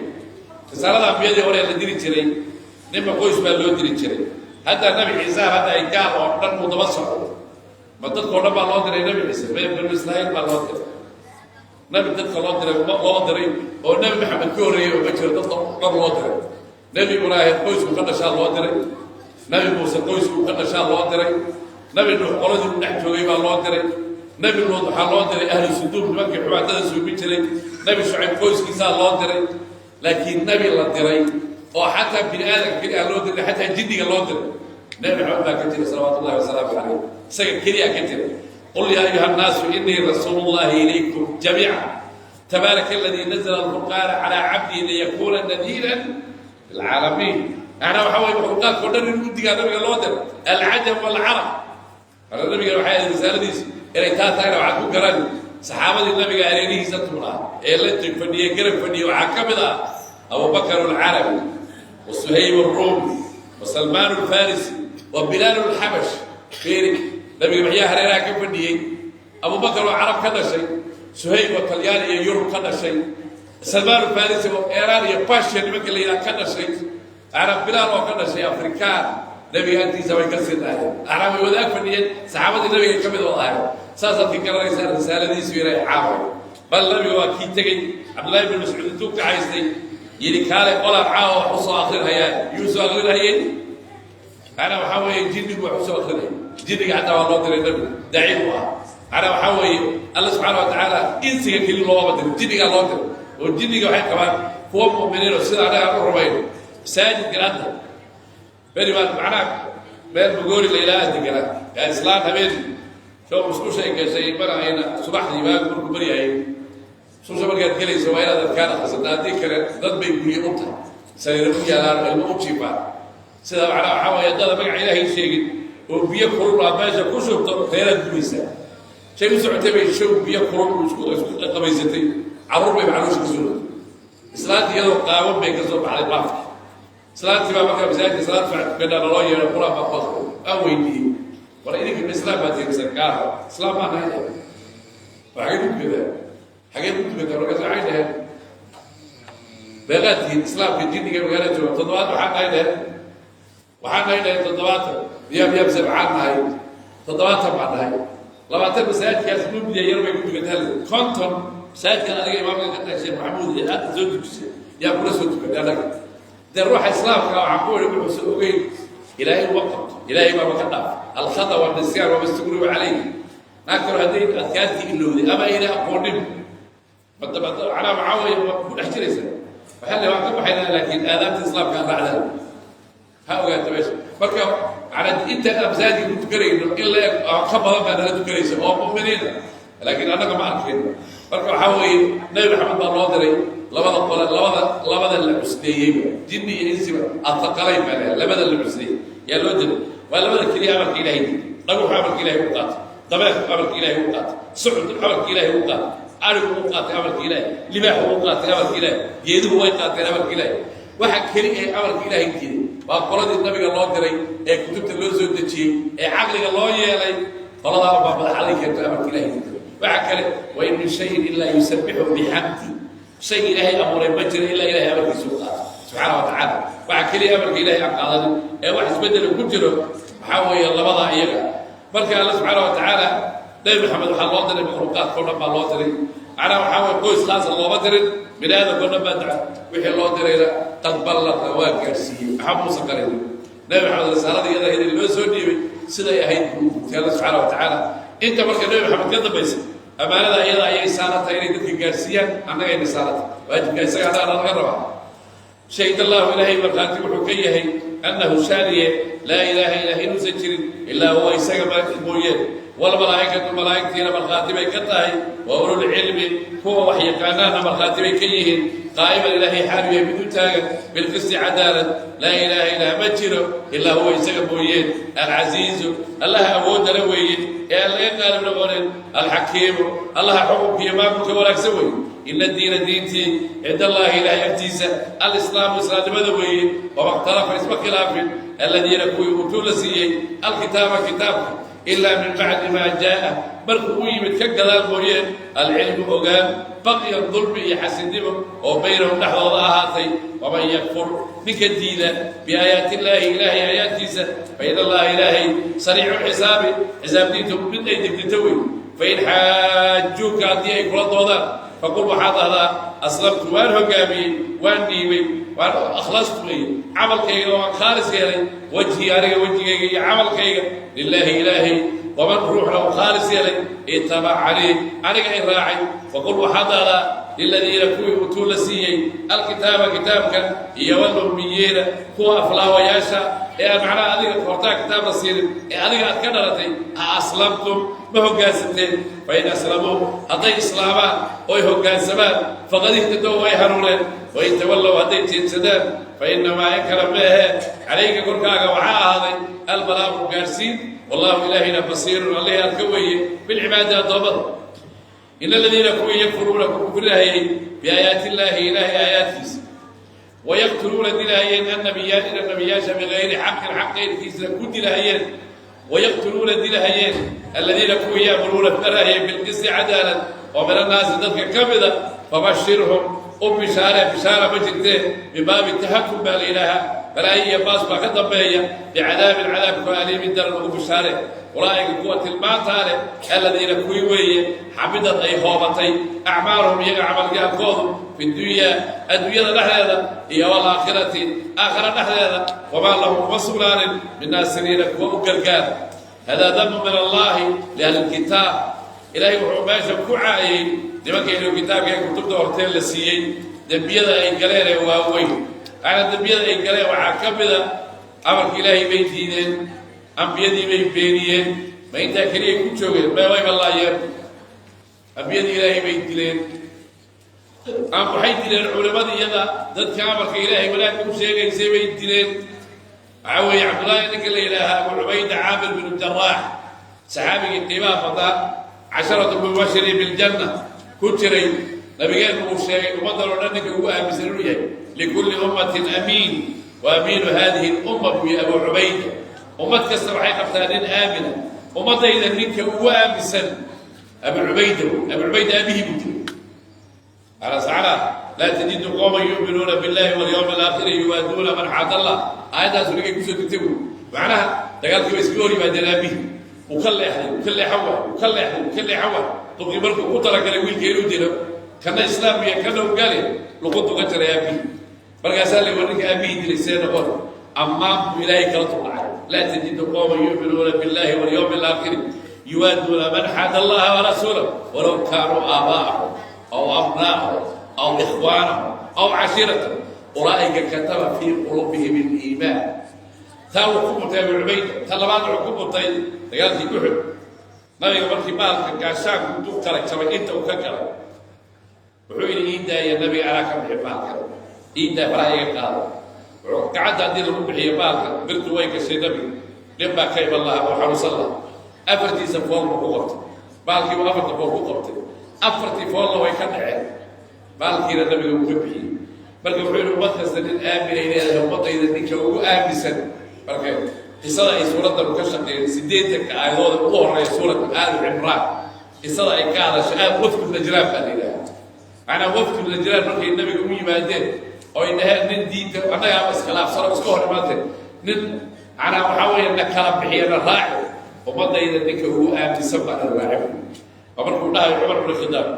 Risaalada ambiyadii hore la diri jiray, ninba qoys baa loo diri jiray. Hadda Nabi Ciise hadda ay gaal oo dhan uu daba socdo, ma dadkao dhan baa loo diray Nabi Ciise? May, Banu Israa'iil baa loo diray. Nabi dadka loo diray oo Nebi Maxamed ka horreeyey oo ma jiro dadka dhan loo diray. Nebi Ibraahim qoysku ka dhashaa loo diray, Nebi Muuse qoysku ka dhashaa loo diray, Nebi Nuux qoladii u dhex joogay baa loo diray, Nebi Luud waxaa loo diray ahlu suduum, nimankii xubaatada suumin jiray, Nebi Shucayb qoyskiisaa loo diray. Laakiin nebi la diray oo xataa bini aadamka keli aan loo diray, xataa jinniga loo diray, Nebi Maxamed baa ka jira salawaatu ullahi wasalaamu calayh, isaga keliya ka jira. Qul yaa ayuha annaasu inii rasuulu llahi ilaykum jamiica tabaaraka aladii nazla alfurqaana calaa cabdihi liyakuuna nadiiran lilcaalamiin. Macnaa waxaa weye makhluuqaadka o dhan inuu digaa nabiga loo diray, alcajam walcarab. Marka nabiga waxay ahayd risaaladiisu inay taa tahayna waxaad ku garan saxaabadii nabiga hareerihiisa tubnaa ee la fadhiyey, garab fadhiyey, waxaa ka mid ah Abubakar alcarabi wa Suhayb alruumi wa Salmaan alfarisi wa Bilaal alxabash. Feeri, nabiga maxyaa hareeraha ka fadhiyey? Abubakar oo carab ka dhashay, Suhayb oo Talyaani iyo Yurub ka dhashay, Salmaan alfarisi oo Eeraan iyo Bashiya nimanka la yidhaha ka dhashay, carab, Bilaal oo ka dhashay Afrikaan. Nabiga agtiisa way ka sinaayeen, macnaa way wada ag fadhiyeen, saxaabadii nabiga ka mid oo ahay. Saasaad ka garanaysaa risaaladiisu inay caaway. Bal nabiga waa kii tegey, Cabdullahi bin Mascuud intuu kacaystay yidhi: "Kaale, qolaan caawa wax usoo akrinhayaa." Yuu soo akrinhayay? Macnaa waxaa weeye jinnigu wax usoo akrinaya. Jinniga xataa waa loo diray nabigu, daaci buu ah. Macnaa waxaa weeye Alla subxaana wa tacaala insiga keli loomaba dirin, jinnigaa loo diray. Oo jinniga waxay qabaan kuwa mu'miniin oo sida anaga aan u rumayno. Masaajidkan hadda beri baan macnaha meel Magoori la ilaaha deganaa, yaa islaan habeen soo musqushay gashay, mana ayna subaxdii waagu markuu baryahay. Musqusha markaad gelayso waa inaad adkaan akhrisata, haddii kale dad bay guryo u tahay, sariiro u yaalaan, ilmo u jiifaan. Sida macnaha waxaa weeye haddada magaca Ilaahay sheegin oo biyo kulul aad meesha ku shubto, reeraad gubaysaa. Shay u socotay bay show biyo kulul isku qabaysatay, carruur bay macluusha ka soo rogtay. Islaantii iyadoo qaawan bay ka soo baxday baafka. Islaantii baa markaa masaajidka salaad fiican tukanaa naloo yeedho, qur-aan baa ku akriyo. Waan weydiiyey: "War, idinka ma islaam baa tiirsan?" "Gaara islaam baa nahay." "Waa xagee ku tukataa? Xagee ku tukataa?" Markaas waxay dhaheen: "Meeqaad tihiin islaamka jinniga magaalada jooga?" 70 waxaan nahay dhaheen, waxaan nahay dhaheen 70. Miyaa mise maxaan nahay? 70 baan nahay. 20 masaajidkaas mubdiya yar bay ku tukataa, 50 masaajidkan adiga imaamka ka tahay, Sheekh Maxamuud, iyo aadda soo dujisay yaa kula soo tukatay. Annaga dee ruuxa islaamka waxaan ku idhi wuxuusa ogeyn Ilaahay uma qabto, Ilaahay baaba ka dhaaf الخطأ والنسيان وما استكرهوا عليه. Naagtaro hadday adkaartii ilowday ama ayna aqoonin, macnaa waxaa weeye waa ku dhex jiraysa. Waxaa le waan ka baxaynaa, laakiin aadaabta islaamka aan raacdaa ha ogaata meesha. Marka macnaa intaan aan masaajidka ku tukanayno in la eg ka badan baa nala tukanaysa oo mu'miniina, laakiin annaga ma arkayno. Marka waxaa weeye Nabi Maxamed baa loo diray labada qole, labada la cusleeyeyba, jinni iyo insiba, الثقلين baa laha, labada la cusleeyey yaa loo diray. Waa labada keliya amarka Ilahay diiday. Dhaguxu amarka Ilahay u qaatay, dameerku amarka Ilahay u qaatay, sucdu amarka Ilahay u qaatay, arigu u qaatay amarka Ilahay, libaaxu u qaatay amarka Ilahay, geeduhu way qaateen amarka Ilahay. Waxa keli ee amarka Ilahay diiday waa qoladii nabiga loo diray ee kutubta loo soo dejiyey ee caqliga loo yeelay. Qoladaa baa madaxaday keento amarka Ilahay diiday. Waxa kale وإن من شيء إلا يسبح بحمده, shay Ilaahay abuuray ma jiro ilaa Ilahay amarkiisa u qaato subxaana wa tacaala. Waxa keliya amarka Ilahay aan qaadanin ee wax isbeddela ku jiro waxaa weeye labadaa iyaga. Marka Alla subxaana wa tacaala Nabi Maxamed waxaa loo diray makhluuqaadka o dhan baa loo diray. Macnaha waxaa weye qoys khaasa looma dirin, bini aadamka o dhan baa daca. Wixii loo dirayna قد بلغ, waa gaadhsiiyey. Maxaa muusan qarinin Nabi Maxamed risaalada iyada ahayd loo soo dhiibay, siday ahayd buu gutay Alla subxaana wa tacaala. Inta marka Nabi Maxamed ka dambaysa ammaanada iyada ayay saaran tahay inay dadka gaadhsiiyaan, annagayna saarantay waajibka isaga annaga laga rabaa. شهد الله, Ilaahay markhaati wuxuu ka yahay, أنه shaaniye لا إله ilaah inuusan jirin إلا هو isaga mooyeen, والملائكة malaa'igtiina markhaati bay ka tahay, وأولو العلم kuwa wax yaqaanaana markhaati bay ka yihiin, قائما Ilaahay xaalu yahay mid u taagan, بالقسط cadaalad. لا إله ilaah ma jiro إلا هو isaga mooyeen, العزيز Allaha awoodana weeye ee aan laga qaalib noqonin, الحكيم Allaha xukunka iyo maamulka wanaagsan weeye. إن الدين diintii عند الله Ilaahay agtiisa الإسلام islaamnimada weeye. وما اختلف isma khilaafin الذين kuwii أوتوا la siiyey الكتاب kitaabka إلا من بعد ما جاء markuu u yimid ka gadaal mooyeen العلم ogaan, بغيا dulmi iyo xasidnimo oo بينهم dhexdooda ahaatay. ومن يكفر ninka diida بآيات الله Ilaahay aayaadkiisa, فإن الله Ilaahay سريع الحساب xisaabtiintu mid ay degdegto wey. فإن حاجوك haddii ay kula doodaan, فقل waxaad ahdaa: أسلمت waan hogaamiyey, waan dhiibay, waan أخلصت weeye, camalkayga waan khaalis yeelay, وجهي aniga wejigayga iyo camalkayga, لله Ilaahay, ومن ruuxna u khaalis yeelay, اتبعني aniga i raacay. فقل waxaad ahdaa للذين kuwii أوتوا la siiyey الكتاب kitaabka iyo والأميين kuwa aflaawayaasha ee aan macnaha adiga hortaa kitaab la siinin ee adiga aad ka dhalatay, أأسلمتم ma hoggaansanteen? فإن أسلموا hadday islaamaan oy hoggaansamaan, فقد اهتدوا way hanuuneen. وإن تولوا hadday jeedsadaan, فإنما in kale ma ahee, عليك korkaaga waxaa ahaaday البلاغ gaadhsiin. والله Ilaahayna بصير allihii arka weeye بالعباد addoommada. إن الذين kuwii يكفرون ku kufrinahayey بآيات الله Ilaahay aayaadkiisa, ويقتلون dilaayeen النبيين nabiyaasha بغير حق xaq qayrkiisna ku dilahayeen, ويقتلون dilahayeen الذين kuwii يأمرون farahayeen بالقسط cadaalad oo من الناس dadka ka mida, فبشرهم u bishaare. Bishaara ma jirtee, min baabi tahakum baa la yidhaahaa. Balaayo iyo baas baa ka dambeeya. Bicadaabin, cadaabku aliimin daran ugu bishaare. Ulaa'ika kuwa tilmaantaa leh, aladiina kuwii weeye, xabidad ay hoobatay, acmaaluhum iyaga camalgaalkoodu, fi dunyaa adduunyada dhexdeeda iyo walaakhirati aakhira dhexdeeda. Wamaa lahum uma sugnaanin min naasiriina kuwa u gargaar. Hadaa damu min allahi liahli lkitaab. Ilaahay wuxuu meesha ku caayay nimanka ahlu kitaabka ee kutubta horteen la siiyey, dembiyada ay galeen ee waaweyn. Macnaa dembiyada ay galeen waxaa ka mida amarka Ilaahay bay diideen, ambiyadii bay beeniyeen. Ma intaa keliyay ku joogeen? Ma wayba laayeen, ambiyadii Ilaahay bay dileen, waxay dileen culimadii iyada dadka amarka Ilaahay wanaagka u sheegaysay bay dileen. Waxaa weeye Cabdullaahi ninka la yidhaahaa Abu Cubayda Caamir binu Jaraax, saxaabigii qiimaha badnaa, casharatu mubashiriin biljanna ku jiray, nabigeennu uu sheegay ummaddan oo dhan ninka ugu aaminsan inuu yahay. Likulli ummatin amiin wa amiinu hadihi lumma buu yahay Abu Cubayda. Ummad kasta waxay qabtaa nin aamina, ummaddayda ninka ugu aaminsan Abu Cubayda. Abu Cubayda aabihii buu jiray. Ala sacla laa tajidu qowman yu'minuuna billahi walyawmi alaakhiri yuwaaduuna man xaada Allah, aayaddaasu ninkay kusoo degtay buy. Macnaha dagaalkii bay iskaga hor yimaadeen, aabihii uu ka leexday, uu ka leexan waay, uu ka leexday, uu ka leexan waay. Duqii markuu ku talagalay wiilka inuu dilo, kana islaam iyo kana ugaale, luquntu ka jaray aabihii. Markaasaa la war ninka aabihii dilay see noqon? Ammaan buu Ilaahay kala tuldhacay: laa tajidu qowman yu'minuuna billahi walyawmi alaakhiri yuwaaduuna man xaada allaha warasuulah walow kaanuu aabaa'ahum aw abnaa'ahum aw ikhwaanahum aw cashiiratahum ulaa'ika kataba fii quluubihim aliimaan. Taa wuu ku mutay Abu Cubayda. Ta labaad wuxuu ku mutay dagaalkii Uxud. Nabiga markii maalka gaashaanku intuu kala jabay inta uu ka galay, wuxuu yidhi: "Ii daaya nabiga, anaa ka bixi maalka, ii daaya, faraha iga qaado." Wuxuu gacanta haddii lagu bixiyo maalka, birtu way gashay nabiga, dhib baa ka iman lahaa oo xanuunsan lahaa. Afartiisa fool buu ku qabtay maalkiibuu, afarta fool ku qabtay, afartii foolna way ka dhaceen, maalkiina nabiga uu ka bixiyey. Marka wuxuu yidhi: ummad kasta nin aaminay leedahay, ummadayda ninka ugu aaminsan. Marka qisada ay suuraddan ka shaqeeyeen, 80-ka aayadooda ugu horeeya suuratu Aali Cimraan, qisada ay ka hadasho aad wafdu Najraan baa la yidhaha. Macnaa wafdu Najraan markay nabiga u yimaadeen oo ay dhaheen nin diinta annagaaba iskhilaafsano, iska hor imaanteen, nin macnaa waxaa weeye na kala bixiya na raaci, ummadayda ninka ugu aaminsan baa na raaci. Waa markuu dhahayo Cumar bn Khadaab: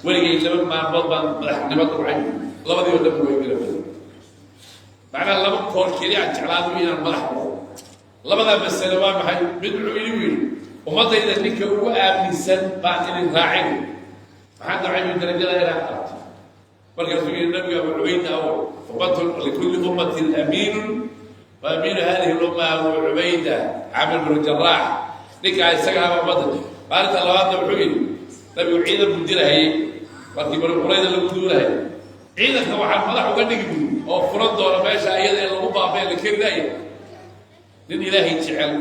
"Weligay laba maalmood baan madaxnimo dhumcay, labadiiba nabigu way gala baday." Macnaha laba koor keliya aan jeclaado inaan madax noqdo. Labadaa masale waa maxay? Mid wuxuu idigu yidhi: "Ummaddayda ninka ugu aaminsan baan idin raacin." Maxaan dacay darajada inaan qaato? Markaasuu yidhi nabiga: "Abu Cubayda awal ummatun, likulli ummatin amiinun wa amiinu hadihi lumma Abu Cubayda Caamir bnu Jaraax." Ninkaa isagaaba ummadda. Maalinta labaadna wuxuu yidhi nabigu, ciidan buu dirahayey markii Bani Qurayda lagu duulahayay: "Ciidanka waxaan madax uga dhigi buuri oo furan doona meesha iyada in lagu baabee la keri nin Ilaahay jecel,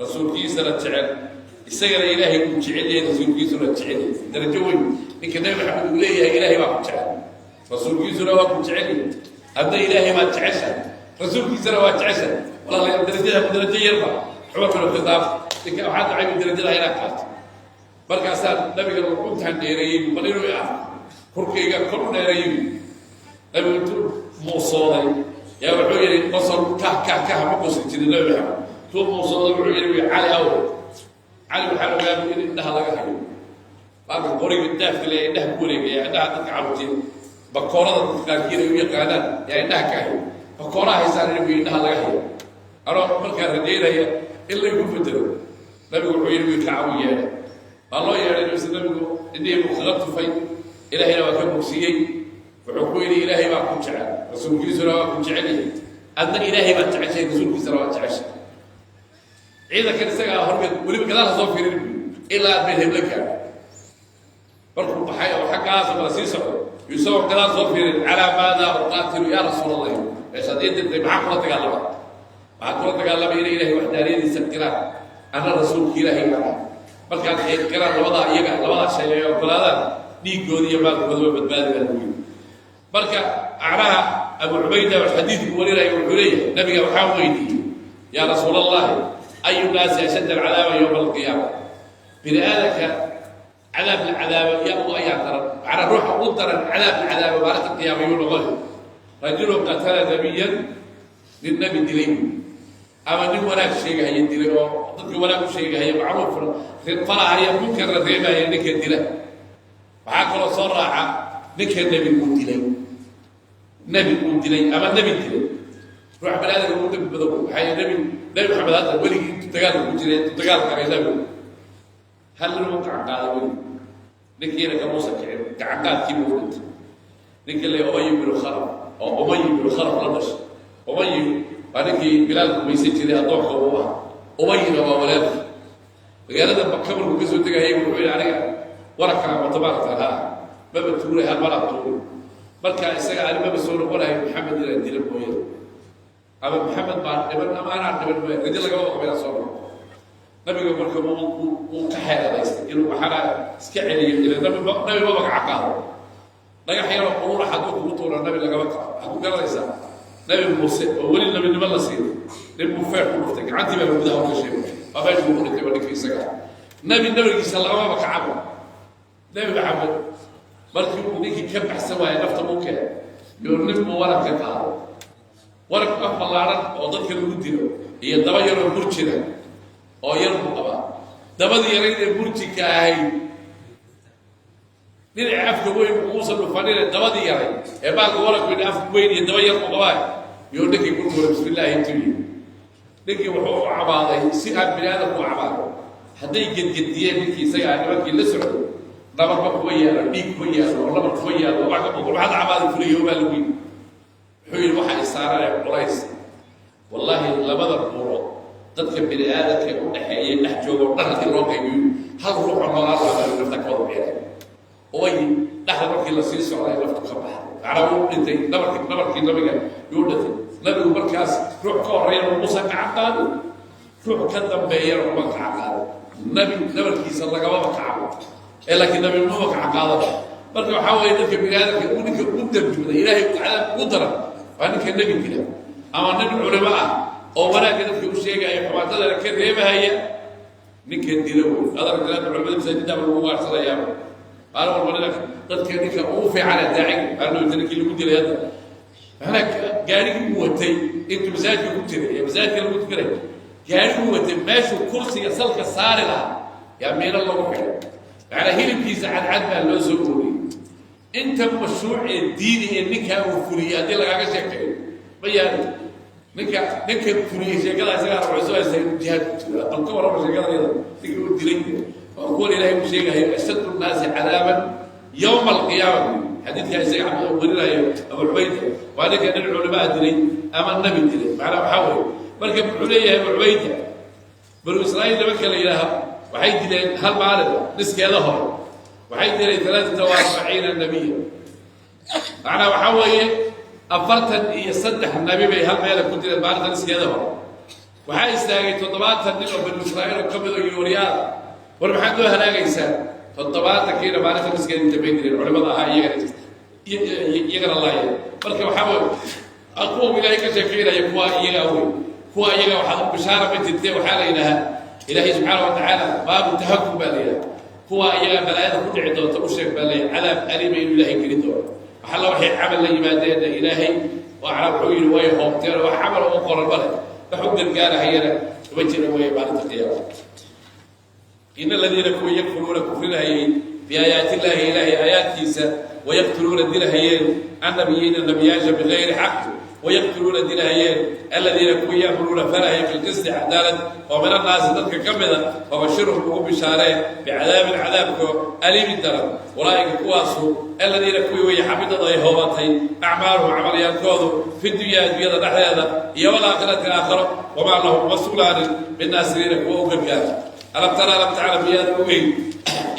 rasuulkiisana jecel, isagana Ilaahay uu jecel yahay, rasuulkiisuna jecel yahay." Darajo weyn ninka Nabi Maxamed uu leeyahay: "Ilaahay baa ku jecel, rasuulkiisuna waa ku jecel yahay, hadna Ilaahay baad jeceshahay, rasuulkiisana waa jeceshahay." Walaalayaal, darajada darajo yarba. Cumar bin Khadaab ninka waxaa dhacay darajada inaan qaato. Markaasaa nabiga luquntaan dheereeyey, bal inuu ah korkayga kor u dheereeyey. Nabigu intuu muusooday yaa wuxuu yidhi, qosol kah kah kah ma qosli jirin Nabi Maxamed. Intuu muusooday wuxuu yidhi: "Cali aw Cali, waxaan ogaa in indhaha laga hayo baalka qoriga daafka le, indhaha ku wareegaya, indhaha dadka caruurtiya, bakoorada dadka qaarkiin ay u yaqaanaan, yaa indhaha ka hayo, bakooraha haysaan inagu indhaha laga hayo, anoo markaa rajaynaya in laygu bedelo." Nabigu wuxuu yidhi: "Wiilka u yeedha." Waa loo yeedhay mise nabigu indhihii buu kaga tufay, Ilaahayna waa ka bogsiiyey. Wuxuu ku yidhi: "Ilaahay baa ku jecel, rasuulkiisuna waa ku jecel yahay, adna Ilaahay baad jeceshahay, rasuulkiisana waa jeceshahay. Ciidankan isagaa horgeed, weliba gadaal ha soo fiirin ilaa aad meel heblo gaadho." Markuu baxay oo xaggaas kala sii socdo, isagoo gadaal soo fiirin: "Calaa maadaa uqaatilu yaa Rasuul Allahi? Meeshaad ii dirtay maxaa kula dagaalama? Waxaad kula dagaalamay inay Ilahay waxdaaniyadiisa qiraan, anna rasuulka Ilaahay aan markaad ay qiraan labadaa, iyaga labadaa shay ay ogolaadaan, dhiiggooda iyo maalkooda waa badbaadi," baa lagu yidhi. Marka acnaha Abu Cubayda xadiidku warinaya wuxuu leeyahay: nabiga waxaan weydiiyey: "Yaa Rasuul Allahi, ayu naasi ashad alcadaaba yowma alqiyaama? Bini aadamka cadaab la cadaabo yaa ugu ayaa daran, macnaa ruuxa ugu daran cadaab la cadaabo maalinta qiyaama yuu noqoni?" Rajulun qatala nabiyan. Nin nabi dilay ama nin wanaag sheegahaya dilay oo dadka wanaag u sheegahaya, macruufna falahaya, munkarna reebahaya, ninka dila. Waxaa kaloo soo raaca ninka nebi uu dilay, nebi uu dilay ama nebi dilay. Ruux bani aadamka ugu dembi badan. Waxaa Nebi Maxamed hadda weligii intuu dagaalka ku jiray, intuu dagaal galay nabigu hal nin uu gacan qaada weligii, ninkiina kamuusan kicin, gacan qaadkiiba u dhintay. Ninkii la Ubay binu Khalaf, oo Ubay binu Khalaf la dhashay. Ubay waa ninkii Bilaal gumaysan jiray, addoonka uu ah. Ubayna waa walaalkii. Magaalada Maka markuu kasoo tegayay wuxuu yihi: "Aniga warankaan wato maaragta ha maba tuuray, hal maraa tuuray." Marka isaga ani maba soo noqonayo Maxamed inaan dila mooyane, ama Maxamed baan dhiban ama anaan dhiban mooyane, rajo lagama qabo inaan soo noqo. Nabiga marka wuu ka xeeladaystay inuu waxaana iska celiyo. Ila nabi ma magaca qaado. Dhagax yaroo qurura hadduu kugu tuura, nabi lagama qaado. Waxaad ku garanaysaa Nabi Muuse oo weli nabinimo la siiyay, nin buu feer ku dhuftay, gacantii baa gudaha u gashay, waa meesha uu ku dhintay. Waa ninkii isaga nabi nabigiisa lagamaba kacabo. Nebi Maxamed markii uu ninkii ka baxsan waayay, nafta uu keenay, yuu nin buu waran ka qaado, waran af ballaaran oo dadka lagu dilo iyo daba yaroo burjina oo yar buu qabaa. Dabadii yarayd ee burjinka ahayd dhinaca afka weyn uusan dhufanine, dabadii yaray ee baalka waranku yidhi afka weyn iyo daba yar buu qabaa, yuu ninkii ku tuuray. Bismillaahi intuu yidhi, ninkii wuxuu u cabaaday si aan bini aadamku u cabaado. Hadday gedgediyeen ninkii isaga ah, nimankii la socday, nabarba kuma yaalo, dhiig kuma yaalo, oo nabar kuma yaalo, wax ka muuqan. "Maxaad cabaaday, fulayo?" baa lagu yidhi. Wuxuu yidhi: "Waxa isaaranaya culays, wallaahi, labada buurood dadka bini aadamka u dhexeeya dhex jooga oo dhan haddii loo qaybiyo, hal ruux oo noolaan lahaa nafta ka wada bixinay." Ubay dhexda markii lasii socday naftu ka baxday, macnaa wuu dhintay. Nabarkii nabiga yuu dhintay. Nabigu markaas ruux ka horreeyana umuusan gacan qaadin, ruux ka dambeeyana uma gacan qaadin. Nabi nabarkiisa lagamaba kacabo ee laakiin nabinimama gacan qaadaba. Marka waxaa weeye dadka bini aadamka uu ninka ugu dembi badan, Ilaahay cadaab ugu daran, waa ninka nebi dila ama nin culimo ah oo wanaagga dadka u sheegaya, xumaatadana ka reebahaya, ninka dila wey. Adarka culamada masaajidda lagu waarsanayaaba maalin walba nina dadka ninka ugu fiicana daaciga maalin ninkii lagu dilay hadda, macnaa gaarigii uu watay intuu masaajidka ku jiray ee masaajidka lagu tukanay, gaarigii uu watay meeshuu kursiga salka saari lahaa yaa miino lagu xidhay. Macnaa hilibkiisa cadcad baa loo soo ururiyey. Inta mashruuc ee diini ee ninkaa uu fuliyey haddii lagaaga sheekeeyo, ma yaali. Ninka fuliyey sheekada isagaa wuxuu soo haystaa inuu jihaad ku jiro. Bal ka warrama sheekada iyada. Ninkii uu dilay waa kuwan Ilaahay uu sheegayo ashaddu nnaasi cadaaban yowma alqiyaama. Xadiidkaa isaga cabdi warinayo Abu Cubayda waa ninka nin culimaa dilay ama nabi dilay. Macnaa waxaa weeye, marka muxuu leeyahay Abu Cubayda? Banu Israa'iil nimanka la yidhaaho waxay dileen hal maalin niskeeda hore, waxay dileen 43 nabiya. Macnaa waxaa weeye 43 nabi bay hal meela ku dileen maalinta niskeeda hore. Waxaa istaagay 70 nin oo Banu Israa'iil oo ka mid oo yidhi: "Waryaada, war maxaad noo halaagaysaan?" 70-kiina maalinta niskeeda inta bay dileen, culimada ahaa iyagana laayeen. Marka waxaa weeye kuwa Ilaahay ka sheekeynaya kuwa iyagaa wey. Kuwa iyaga waxaad bishaara ma jirte. Waxaa la yidhahaa Ilaahay subxaana wa tacaala baabu tahakum baa la yidhaha. Kuwa iyagaa balaayada ku dhici doonta u sheeg baa la yidhaha, cadaab alima inuu Ilaahay gelin doono. Waxalla waxay camal la yimaadeenna Ilaahay waxna wuxuu yidhi way hoobteen, wax camal u qoran male, wax u gargaarahayana ma jira weeye maalinta qiyaama. In aladiina kuwa yakfuruuna kufrinahayey biaayaati illaahi, Ilaahay aayaadkiisa, wayaqtuluuna dilahayeen annabiyiina nabiyaasha bigayri xaq, wayaqtuluuna dilahayeen aladiina kuwa ya'muruuna farahaya bilqisti cadaalad oo min annaasi dadka ka mida, fabashirhum ugu bishaareen bicadaabin cadaabko aliimin daran. Ulaa'ika kuwaasu aladiina kuwii weeye xabidada ay hoobatay acmaaluhum camalyaalkoodu fi dunyaa addunyada dhexdeeda iyo walaakhirati aakharo, wamaa lahum uma sugnaanin min naasiriina kuwa u gargaara. Alam tara, alam taclam, miyaad ogeyn,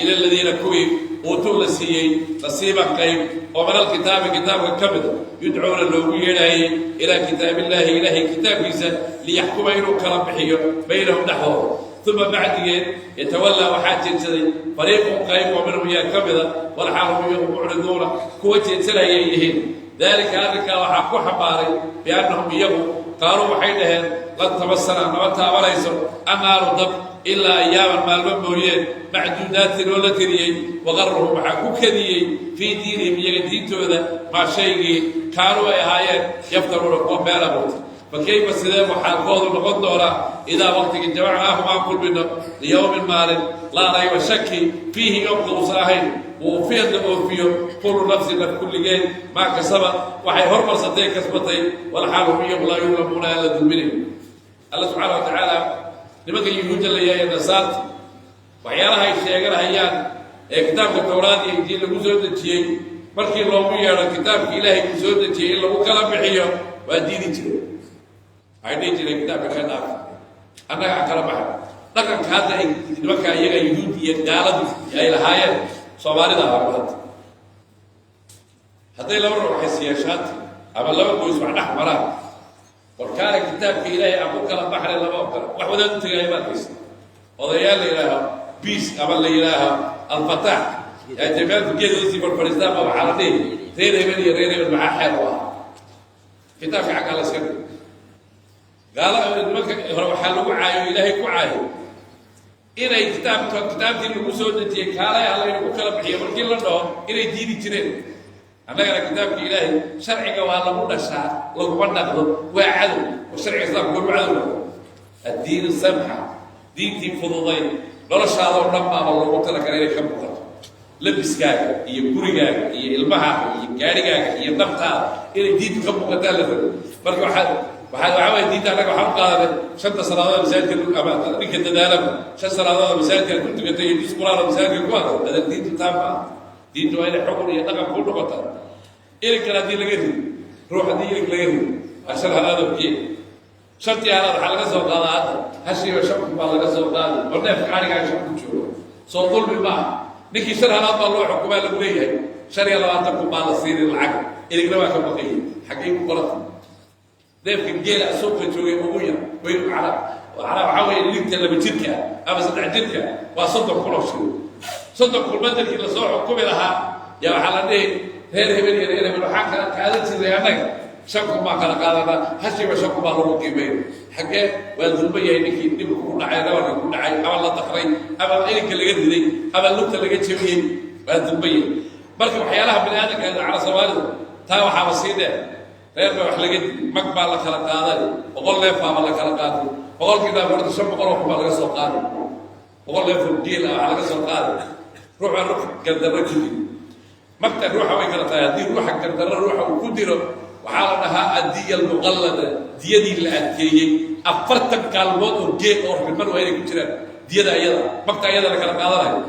ila aladiina kuwii uutuu la siiyey nasiiban qayb oo min alkitaabi kitaabka ka mida, yudcuuna loogu yeedhaayey ilaa kitaabillaahi, Ilaahay kitaabkiisa, liyaxkuma inuu kala bixiyo baynahum dhexdooda, uma bacdigeed yatawallaa waxaa jeedsaday fariiqun qayb oo minhum yaa ka mida, walxaal hum iyagu mucriduuna kuwa jeedsanayay yihiin. Daalika arrinkaa waxaa ku xambaaray biannahum iyagu qaaluu waxay dhaheen: "Lan tamasanaa, nama taabanayso annaaru dab ilaa ayaaman maalmo mooyeen macduudaatin oo la tiriyey." Waqarruhum waxaa ku kadiyey fii diinihim iyaga diintooda maa shaygii kaanuu ay ahaayeen yaftaruuna kuwa been abuurtay. Fa kayfa, sidee xaalkoodu noqon doonaa, idaa waqtigii jamacnaahum aan kulmino, liyowmin maalin laa rayba shaki fiihi yoomka uusan ahayn, wuufiyad la oofiyo kullu nafsin naf kulligeed maa kasaba waxay hormarsatay kasbatay, walxaal hum iyagu laa yudlamuuna aan la dulminayn. Alla subxaana wa tacaala nimanka yuhuudda la yahay, nasaarta, waxyaalaha ay sheeganahayaan ee kitaabka Towraad iyo Injiil lagu soo dejiyey, markii loogu yeedho kitaabka Ilaahay uu soo dejiyey in lagu kala bixiyo, waa diidi jireen. Waxay dhihi jireen, "Kitaabka naga dhaaf, annaga aan kala baxay." Dhaqanka hadda ay nimanka iyaga yuhuud iyo gaaladu ay lahaayeen Soomaalida ahaaba hadda, hadday laba ruux is yeeshaanta ama laba qoys wax dhex maraan, warkaana kitaabka Ilaahay aan ku kala baxnay, lama ogola. Wax wadaad u tegaya ma arkaysa. Odayaal la yidhaaho Biis ama la yidhaaho Alfataax yaa jamaanku geed hoosii farfadhiistaan ba waxaa la dhihi, "Reer hebel iyo reer hebel maxaa xeer u ah?" Kitaabka xaggaa la iska dhigo. Gaala nimanka hore waxaa lagu caayo, Ilaahay ku caayo, inay kitaabka, kitaabkii lagu soo dejiyey, kaalay ha laynagu kala bixiyo markii la dhaho, inay diidi jireen. Annagana kitaabka Ilaahay, sharciga waa lagu dhashaa, laguma dhaqdo, waa cadow oo sharciga Islaamka goorma cadow noqdo? Addiinu samxa, diintii fududay, noloshaadoo dhan baaba loogu talagalay inay ka muuqato, labiskaaga iyo gurigaaga iyo ilmahaaga iyo gaarigaaga iyo naftaada inay diintu ka muuqataa la rabo. Marka waxaa waye, diinta annaga waxaan u qaadanay shanta salaadood masaajidka, ama ninka dadaalaba shan salaadood masaajidka ku tukatay iyo juz Quraan masaajidka ku aqro adan. Diintu taa ma aha. Diintu waa inay xukun iyo dhaqan ku noqotaa. Iligkan haddii laga rido ruux, haddii ilig laga rido, waa 5 halaadoo biye. Shantii halaad waxaa laga soo qaadaa hadda hashiiba 5,000 baa laga soo qaadi, oo neefka arigaa 5,000 joogo. Soo dulmi maaha? Ninkii 5 halaad baa loo xukumaa lagu leeyahay, 25,000 baa la siinin lacag, iligna waa ka baqayay. Xaggay ku qoranta? Neefka geela suuqa joogay ugu yar way macnaa waxaa weeye ligta 2 jirka ama 3 jirka waa 30,000 oo shilin. 30,000 bedelkii lasoo xukumi lahaa yaa waxaa la dhihi, reer hebel iyo reer hebel waxaa kala qaadan jiray, annaga 5,000 baa kala qaadanaa. Hashiiba 5,000 baa lagu qiimeyn. Xaggee waa dulma yahay ninkii dhibka ku dhacay, nabarka ku dhacay, ama la dakray, ama ilinka laga riday, ama lugta laga jebiyey? Waa dulma yahay. Marka waxyaalaha bini aadamka cala Soomaalida taa waxaaba sii dheer, reer baa wax laga dilay, mag baa la kala qaaday, 100 neef baaba la kala qaaday. 100-kii neef horta 500,000 baa laga soo qaaday. 100 neef oo geel ah waxaa laga soo qaaday ruux baa ruux gardarro ku dilo. Magta ruuxa way kala tahay. Haddii ruuxa gardarro ruuxa uu ku dilo, waxaa la dhahaa addiya almuqallada, diyadii la adkeeyey. 40 kaalmood oo geel oo riman waa inay ku jiraan diyada iyada, magta iyada la kala qaadanayo.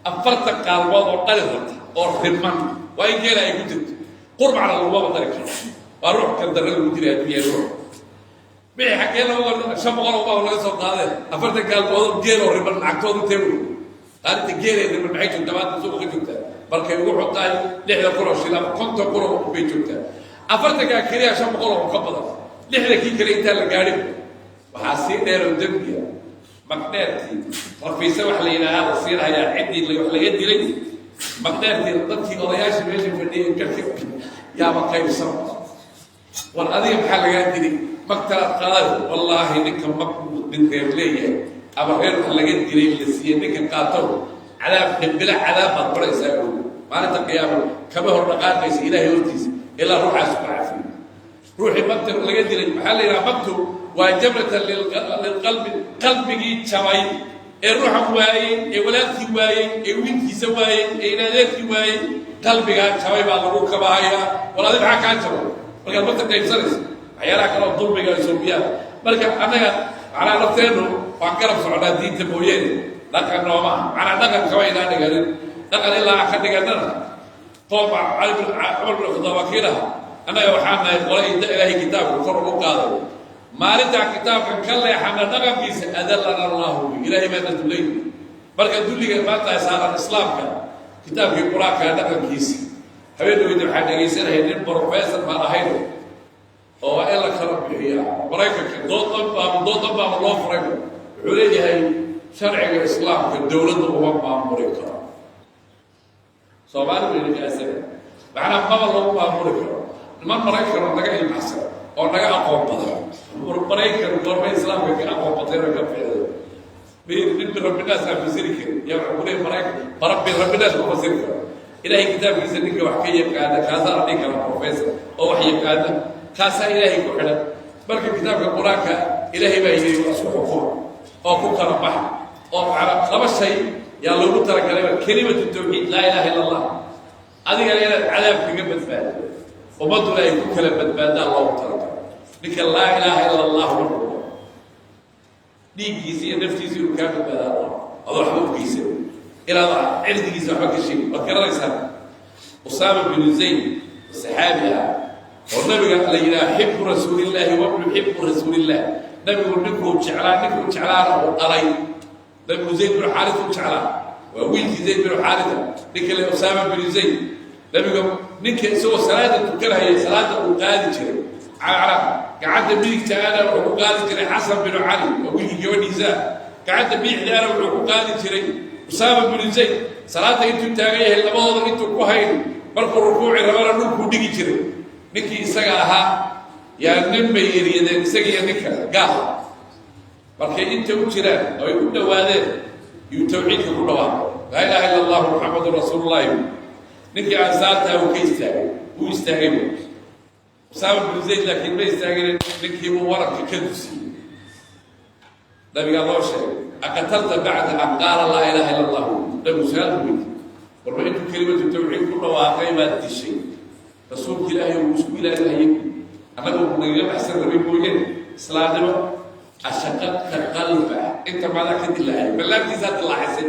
40 kaalmood oo dhali rabta oo riman waa in geela ay ku jirto. Qurbacna lagumaba dari karo. Waa ruux gardarro lagu dilay hadduu yahay ruux. Wixii xaggee lagu 500 oo baa laga soo qaadeen? 40 kaalmood oo geel oo riman lacagtoodu intee wey? Qaalinta geelay riman maxay joogtaa maanta suuqa ka joogtaa? Markay ugu xun tahay 60,000 oo shil ama 50,000 oo bay joogtaa. 40-kaa keliya 500 oo ka badan, 60-kii kale intaan la gaadhin. Waxaa sii dheer oo dembiya, magdheertii rafiise wax la yidhaahaa la siinahayaa ciddii wax laga dilay. Magdheertii dadkii odayaashii meesha fadhiyay garkii yaaba qaybsan. War adiga maxaa lagaa dilay? Magtalaad qaadan. Wallaahi, ninka mag nin reer leeyahay ama reer wax laga dilay la siiyey, ninka qaato, cadaab dhimbila cadaab baad baraysaa ow. Maalinta qiyaama kama hor dhaqaaqaysa Ilaahay hortiisa ilaa ruuxaas ku cafiyo ruuxii magta laga dilay. Maxaa la yidhaha? Magtu waa jabratan lilqalbi, qalbigii jabay ee ruuxa waayey, ee walaalkii waayey, ee wiilkiisa waayey, ee inadeerkii waayey, qalbigaa jabay baa lagu kabahayaa. Wal adi maxaa kaa jabay markaad magta qaybsanaysa? Waxyaalaha kale oo dulmiga ay soobiyaan. Marka annaga macnaha lafteennu waan garab socnaa diinta mooyeene, dhaqan nooma aha. Macnaa dhaqan kama inaan dhiganin, dhaqan ilaa aan ka dhigannana. Qoom Cali bin Cumar bin Khadaab waa kii lahaa, annaga waxaan nahay qole inta Ilaahay kitaabka kor ugu qaaday, maalintaa kitaabkan ka leexana dhaqankiisa, adallana Allahu, Ilaahay baana dullay. Marka dulliga maanta saaran islaamka, kitaabkii Qur-aanka dhaqankiisa. Habeen dhaweyda waxaan dhegaysanahay nin professor baan ahayn oo waa in la kala bixiyaa Maraykanka, doodan baaba doodan baaba loo furay. Wuxuu leeyahay, sharciga islaamka dowladda uma maamuli karo. Soomaali bay ninka isaga macnaa maba lagu maamuli karo. Niman Maraykan oo naga ilmaxsan oo naga aqoon badan, Maraykan goormay islaamka ka aqoon bateen oo ka fiicday? Nin rabbinaas aan fasiri karin yaa wuxuu ku leeyahay Maraykan rabbi rabbinaas ma fasiri karo. Ilaahay kitaabkiisa ninka wax ka yaqaana kaasaa la dhihi karaa professor oo wax yaqaana, kaasaa Ilaahay ku xidhan. Marka kitaabka Qur-aanka Ilaahay baa yidhi waa isku xukuma oo ku kala baxa, oo laba shay yaa loogu talagalay: kelimatu tawxiid, laa ilaha illa Allah, adigana inaad cadaab kaga badbaado, ummadduna ay ku kala badbaadaan loogu talagalay. Ninka laa ilaaha ila Allah markuu dhiiggiisa iyo naftiisa inuu kaa badbaadaa, adoo waxba ugeysan, inaad cirdigiisa waxba ka sheegin. Waad garanaysaa Usaama binu Zayd, saxaabi ah oo nabiga la yidhaha xibu rasuulillaahi wabnu xibu rasuulillah. Nabigu ninkuu jeclaa, ninkuu jeclaana uu dhalay. Nabigu Zayd binu Xaarisa u jeclaa, waa wiilkii Zayd binu Xaarisa, ninka le Usaama binu Zayd. Nabiga ninka isagoo salaada tukanahaya, salaada uu qaadi jiray gacanta midigta ana wuxuu ku qaadi jiray Xasan binu Cali, waa wiilkii gabadhiisa, gacanta bidixdaana wuxuu ku qaadi jiray Usaama binu Zayd. Salaada intuu taagan yahay labadooda intuu ku hayn, markuu rukuuci rabana dhulkuu dhigi jiray. Ninkii isaga ahaa yaa nin bay eriyadeen, isagiiyo ninka gaal. Markay inta u jiraan oo ay u dhowaadeen yuu tawxiidka ku dhawaaqay, laa ilaaha illa Allahu Muxamadun rasuulullahi. Ninkii ansaartaa uu ka istaagay, uu istaagay bu Usaama binu Zayd, laakiin ma istaagin, ninkii buu warabka ka dusiyey. Nabigaa loo sheegay: aqatalta bacda an qaala laa ilaha illa Allahu? Nabigu su-aal buu weydiiyey: warba intuu kelimatu tawxiid ku dhawaaqay baad dishay? Rasuulka Ilaahay uu isku ilaalinayay, annaga uu nagaga baxsan rabay mooyeen islaamnimo. Ashaqadka qalba, inta maadaa ka dilaacay ballaabtiisaa dilaacisay.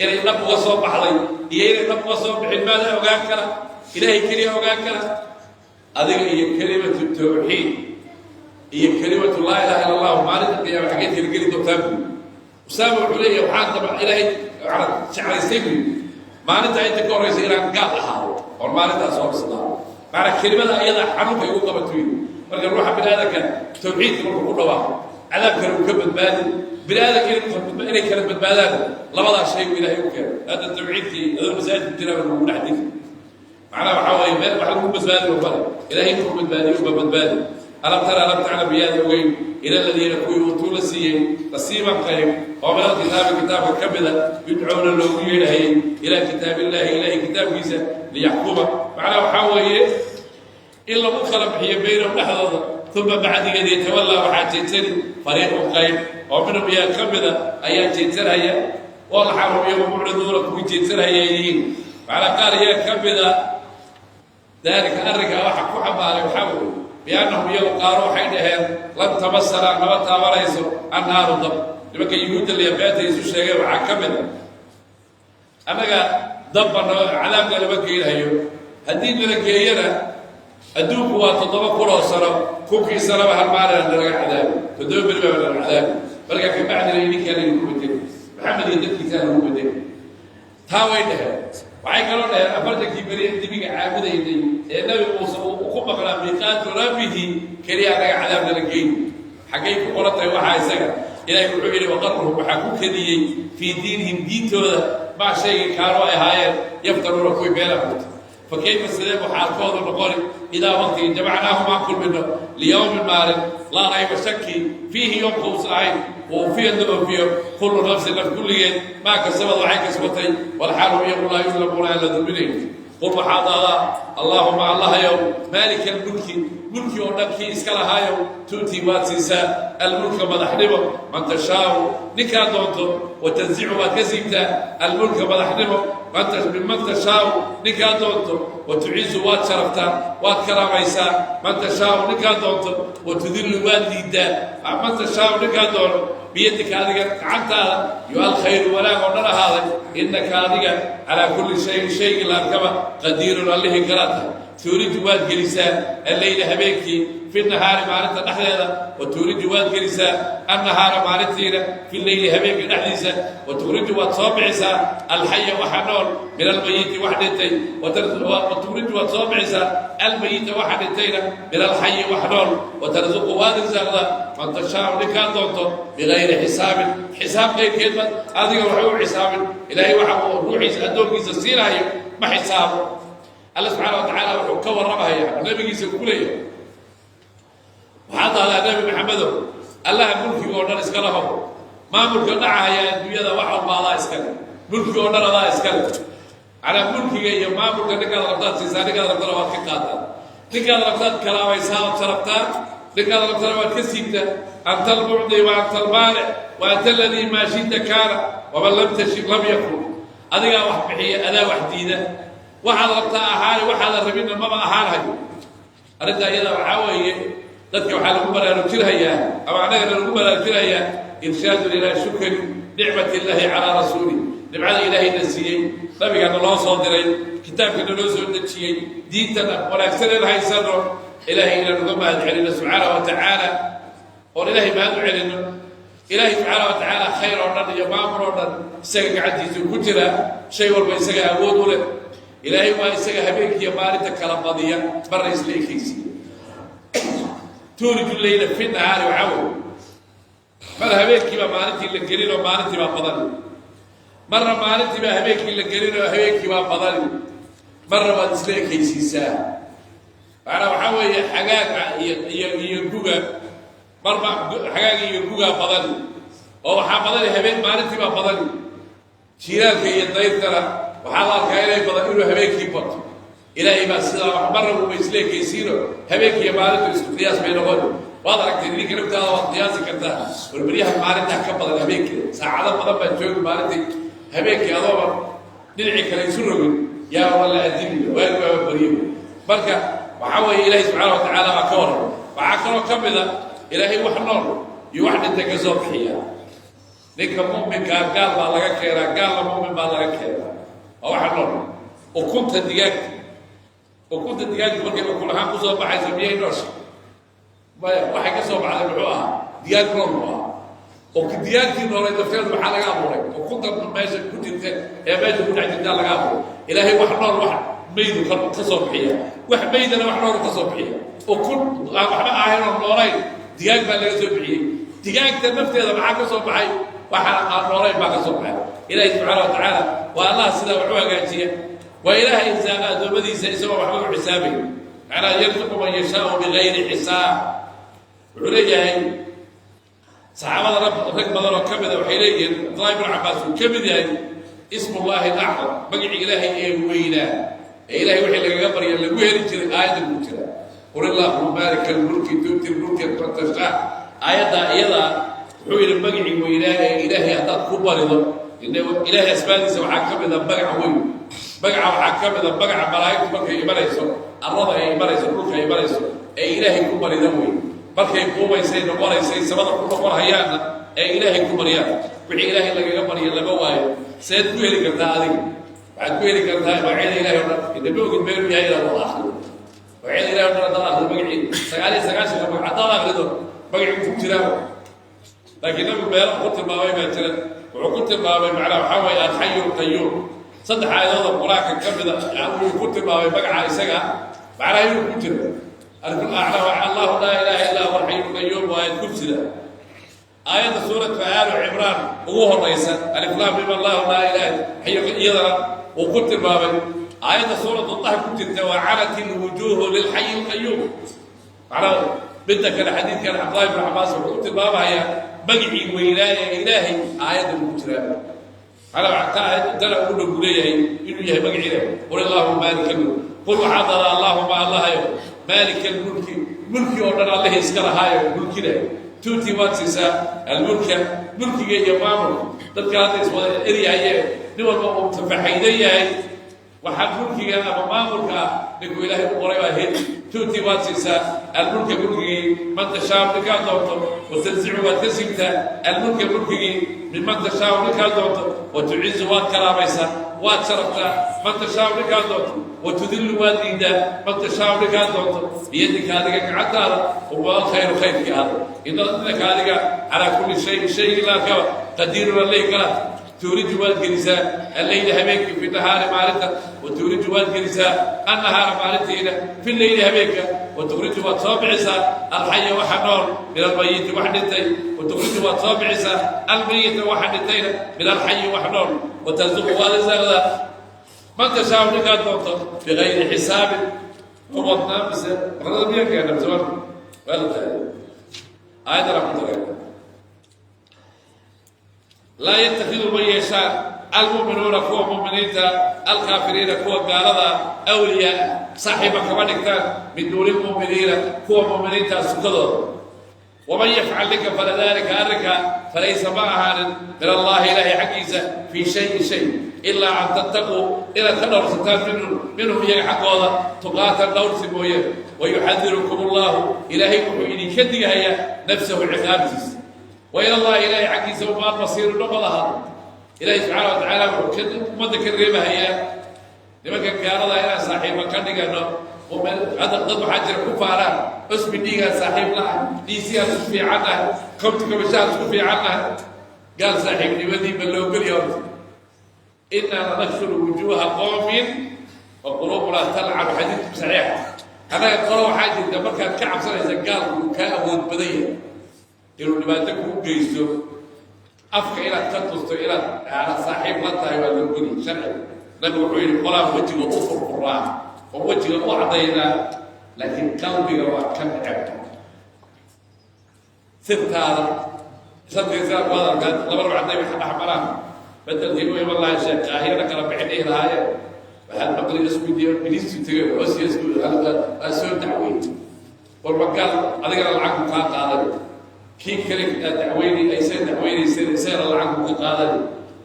Inay dhab uga soo baxday iyo inay dhab uga soo bixin maadaa ogaan kara? Ilaahay keliya ogaan kara. Adiga iyo kelimatu tawxiid iyo kelimatu laa ilaha illa Allahu maalinta qiyaama xaggeed kala geli doontaa buuri. Usaama wuxuu leeyahay: waxaan daba Ilaahay waxaan jeclaystay buuri maalinta inta ka horreysa inaan gaal ahaado oon maalintaas soo islaamo. Macnaa kelimada iyada xanuunka igu qabato yidhi. Marka ruuxa bini aadamka tawxiidka markuu ku dhawaaqo, cadaabkana uu ka badbaadi, bini aadamka inay kala badbaadaan, labadaas shay uu Ilaahay u keenay. Hadda tawxiidkii adoo masaajid jiraaba lagu dhex dili. Macnaha waxaa waaye meel wax lagu badbaadi male, Ilaahay markuu badbaadiyo uba badbaadi. Alam tara, alam taclam, miyaad ogeyn, ila aladiina kuwii uutuu la siiyey nasiiban qayb oo min alkitaabi kitaabka ka mida, yudcowna loogu yeedhahayay ilaa kitaabillaahi, Ilaahay kitaabkiisa, liyaxkuma, macnaha waxaa weeye in lagu kala bixiyo, baynahum dhexdooda, uma bacdigeed yatawallaa waxaa jeedsani fariiqun qayb oo minhum iyaga ka mida ayaa jeedsanaya, walxaalhum iyagu mucriduuna kuwii jeedsanaya ay yihiin. Macnaa qaar iyaga ka mida. Daalika arrinkaa waxa ku xambaaray waxaa weeye biannahum iyagu qaaro waxay dhaheen: lan tamasana, nama taabanayso, annaaru dab. Nimanka yuhuudda liya beenta isu sheegeen waxaa ka mid a: annaga dabba naba cadaabka lama geynayo, haddii nala geeyana adduunku waa 7000 oo sano, kunkii sanoba hal maalina nalaga cadaabi, 7 beri baa nala cadaabi. Markaa kabacdina idinkaa laydinku bedeli, Maxamed iyo dadkiisaa lagu bedeli. Taa way dhaheen. Waxay kaloo dhaheen: 40kii beri ee dibiga caabudaynay ee Nabi Muuse uu ku maqnaa miiqaatu rabbihi keliya annaga cadaab nala geyn. Xaggay ku qoran tahay waxaa isaga? Ilaahay wuxuu yidhi: waqarruhum waxaa ku kadiyey fii diinihim diintooda maa shaygii kaanuu ay ahaayeen yaftaruuna kuwii been abuurtay. Fa kayfa, sidee buu xaalkoodu noqoni, idaa waqtigii jamacnaahum aan kulmino liyowmin maalin laa rayba shaki fiihi yoomka uusan ahayn, waufiyad la oofiyo kullu nafsin naf kulligeed maa kasabad waxay kasbatay, walxaal hum iyagu laa yudlamuuna aan la dulminayn. Qul waxaad dhahdaa: allaahuma Allahayow, maalika almulki, mulki oo dhan kii iska lahaayow, tu'tii waad siisaa almulka madaxnimo man tashaau ninkaad doonto, wa tanzicu waad ka siibtaa almulka madaxnimo minman tashaau ninkaad doonto, wa tucizu waad sharaftaa, waad karaamaysaa man tashaau ninkaad doonto, wa tudillu waad liiddaa man tashaau ninkaad doono, biyadika adiga gacantaada yo alkhayru wanaag oo dhan ahaaday, innaka adiga calaa kulli shayin shaygii la arkaba qadiirun allihii kalaa tahay. Tuuliju waad gelisaa alleyla habeenkii fi nahaari maalinta dhexdeeda, wa tuuliju waad gelisaa annahaara maalintiina fi leyli habeenka dhexdiisa, wa tukhriju waad soo bixisaa alxaya waxa nool min almayiti wax dhintay, wa tukhriju waad soo bixisaa almayita waxa dhintayna min alxayi wax nool, wa tarsuqu waad irsaaqdaa man tashaau ninkaad doonto bigayri xisaabin xisaab qaybkeed baad adiga waxba u xisaabin. Ilaahay waxa uu ruuxiisa addoonkiisa siinayo ma xisaabo. Alla subxaana wa tacaala wuxuu ka warramayaa oo nabigiisa ku leeyahay: waxaad dahdaa Nebi Maxamedow, Allaha mulkiga oo dhan iskala ho, maamulka dhacahaya adduunyada wax walba adaa iskale, mulki oo dhan adaa iskale. Macnaa mulkiga iyo maamulka ninkaad rabtaad siisaa, ninkaad rabtana waad ka qaataa, ninkaad rabtaad kalaamaysaa ood sharaftaa. Ninkaad rabtana waad ka siibtaa. Anta almucdi wa anta almaanic wa anta aladii maa shita kaana waman lam tashid lam yakun. Adigaa wax bixiya, adaa wax diida, waxaad rabtaa ahaani, waxaadan rabinna maba ahaanhayo. Arrintaa iyada waxaa weeye dadka waxaa lagu baraarujinhayaa, ama annagana lagu baraarujinhayaa, irshaadun ilaa shukri nicmati illaahi calaa rasuuli. Nimcada ilaahayna siiyey, nabigana loo soo diray, kitaabkana loo soo dejiyey, diintana wanaagsaneen haysano, ilaahay inaan uga mahad celino subxaana wa tacaala, oon ilaahay mahad u celino. Ilaahay subxaana wa tacaala khayr oo dhan iyo maamul oo dhan isaga gacantiisuu ku jiraa, shay walba isaga awood u leh. Ilaahay waa isaga habeenkiiyo maalinta kala badiya, marna isla ekaysiiya. Tuuliju leyla fi nahaari, waxaa wey mar habeenkiibaa maalintii la gelin oo maalintii baa badani, marna maalintii baa habeenkii la gelin oo habeenkii baa badani, marna waad isla ekaysiisaa. Macnaa waxaa weeye xagaaga iyo guga, marba xagaaga iyo gugaa badani, oo waxaa badani habeen, maalintii baa badani. Jiiraalka iyo dayrtana waxaa la arkaa inay badan, inuu habeenkii bato. Ilaahay baa sidaa wax, marna wuba isla ekaysiino, habeenkiiyo maalintu isku qiyaas bay noqon. Waad aragtay idinka naftaada, waad qiyaasi kartaa. Warbaryaha maalintaa ka badan habeenkii, saacado badan baa joogi maalintii, habeenkii adooba dhinacii kale isu rogin yaa waa la adimiyo, waagi waaba baryo. Marka waxaa weeye ilaahay subxaana wa tacaala baa ka warrama. Waxaa kaloo ka mid a ilaahay wax nool iyo wax dhintay ka soo bixiya. Ninka mu'minkaa gaal baa laga keenaa, gaalna mu'min baa laga keenaa. Waa waxa nool, ukunta digaagta. Ukunta digaagta markay ukun ahaan kusoo baxayso, miyay noosha? Maya. Waxay ka soo baxday muxuu ahaa? Digaag nool buu ahaa. Oo digaagtii noolay dafteedu maxaa laga abuuray? Ukunta meesha ku jirta ee meesha ku dhex jirtaa laga abuuray. Ilaahay wax nool wax maydu ka soo bixiya, wax maydana wax noolu ka soo bixiya. Ukun aan waxba ahayn oo noolayn digaag baa laga soo bixiyey. Digaagta nafteeda maxaa ka soo baxay? Waxa aan noolayn baa ka soo baxay. Ilaahay subxaana wa tacaala waa Allah sidaa wax u hagaajiya, waa ilaahay insaaqa addoommadiisa isagoo waxba u xisaabay. Macnaha yarzuqu man yashaau bigayri xisaab. Wuxuu leeyahay saxaabada rag badan oo ka mida waxay leeyihiin, Cabdullahi ibnu Cabbaas uu ka mid yahay, ismullaahi alacdam, magacii ilaahay ee weynaa ee ilahay wixii lagaga barya lagu heli jiray, aayadda ku jira qul illaahuma maalika almulki tu'ti lmulka man tashaa. Aayaddaa iyadaa wuxuu yidhi magacii weynaa ee ilaahay haddaad ku barido, ilaahay asmaadiisa waxaa ka mid a magaca weyn. Magaca waxaa ka mid a magaca malaa'igtu markay imanayso arlada, ay imanayso dhulka, ay imanayso ee ilaahay ku barida weyn. Markay buubaysay noqonaysay samada ku noqon hayaanna ee ilaahay ku baryaan, wixii ilaahay lagaga barya lama waayo. Seed ku heli kartaa adiga? Waxaad ku heli kartaa magacyada ilahay o dhan. Inama ogid meeluu yahay inaad wada akrido magacyada ilahay o dhan. Haddaad akrido magacii 99-ka magac haddaad akrido, magacii ku jiraa. Laakiin nabigu meelo ku tilmaamay baa jira. Wuxuu ku tilmaamay, macnaha waxaa weeye, alxayu alqayuum. Saddex aayadooda qur-aanka ka mida wuu ku tilmaamay magaca isaga, macnaha inuu ku jiro. Allahu laa ilaaha illaa huwa alxayu alqayuum waa aayad kursida. Aayadda suuratu aalu Cimraan ugu horeysa, alif laam mim allahu laa ilaha xayu, iyadana wuu ku tilmaamay. Aayadda suuratu Tah ku jirta waa canat ilwujuuhu lilxayi alqayuum. Macnaha midda kale, xadiidkan Cabdullahi ibn Cabbaas wuxuu ku tilmaamayaa magicii weynaa ee ilaahay aayadda ugu jiraa. Macnaha tana ugu dhow buu leeyahay inuu yahay magicii ilaahay. Qul allahuma maalika almulk, qul waxaa dara allahuma allahayo maalika almulki, mulki oo dhan allihii iska lahaayo mulkinaya, tuuti waad siisaa, almulka, mulkiga iyo maamulka. Dadka hadda iswada eryahaye, nin walba uu tafaxaydan yahay, waxaa mulkiga ama maamulka ah ninkuu ilaahay u qoray baa heli. Tuuti waad siisaa, almulka, mulkigii, man tashaau, ninkaad doonto, watansicu, waad ka siibtaa, almulka, mulkigii, minman tashaau, ninkaad doonto, wa tucizu, waad karaamaysaa, waad sharaftaa, man tashaau, ninkaad doonto, wa tudillu, waad liidaa, man tashaau, ninkaad doonto, biyadika, adiga gacantaada, huwa alkhayru, khayrkii ahada, innaka, adiga, calaa kulli shayin, shaygii la arkaba, qadiirun, alley kala. Tuuliju, waad gelisaa, alleyla, habeenkii, fi nahaari, maalinta, wa tuuliju, waad gelisaa, annahaara, maalintiina, fi leyli, habeenka, wa tukhriju, waad soo bixisaa, alxaya, waxa nool, min almayiti, wax dhintay, wa tukhriju, waad soo bixisaa, almayita, waxa dhintayna, min alxayi, wax nool, wa tarzuqu, waad irsaaqdaa, man tashaau, ninkaad doonto, bigayri xisaabin. Wadnaa mise maqnada miyaa keena mise waa la taagay aayadana ku daray? Laa yattakidu, ma yeeshaan. Almu'minuuna, kuwa mu'miniinta, alkaafiriina, kuwa gaalada, awliyaa, saaxiiba kama dhigtaan, min duuni lmu'miniina, kuwa mu'miniintaa sukadooda. Waman yafcal, ninka fala, daalika, arrinka, falaysa, ma ahaanin, min Allahi, Ilaahay xaggiisa, fii shayin shay, ilaa an tattaquu, inaad ka dhowrsataan, minhum, iyaga xaggooda, tuqaatan, dhowrsi mooye. Wayuxadirukum Allahu, Ilaahay wuxuu idinka digahayaa, nafsahu, ciqaabtiisa. Wa ila Allahi, Ilaahay xaggiisa, umaa masiiru, noqod ahaada. Ilaahay subxaana wa tacaala wuxuu ummadda ka reebahayaa nimanka gaalada inaan saaxiiba ka dhigano. Hadda dad waxaa jira ku faaraan cusbi dhiigaan saaxiib la ah, dhiisigaan isku fiican ah, kobti kabashaan isku fiican ah. Gaal saaxiibnimadii ma loo geliya horta? Innaa lanakshuru wujuuha qoomin wa quluubunaa talcanu, xadiidku saxiixa. Annaga qolo waxaa jirta markaad ka cabsanaysa gaalku uu kaa awood badan yahay inuu dhibaato kuu geysto, afka inaad ka tusto inaad saaxiib la tahay waa loo geliya sharciga. Nabigu wuxuu yidhi: qolaan wejiga u furfuraa oo wejiga u caddaynaa, laakiin qalbiga waa ka neceb. Sirtaada sirtiisa ku hadalkaa laba ruux hadday wax dhex maraan, bedelkii u iman lahay sheekh kaahiyana kala bixin dhihi lahaayeen, waxaad maqli iskudiyo biliistu tegay hoosiya isku waa soo dacweyn. War magaal adigana lacag kaa qaadan, kii kale aad dacweyni aysan dacweynayseen isagana lacag buu ka qaadan.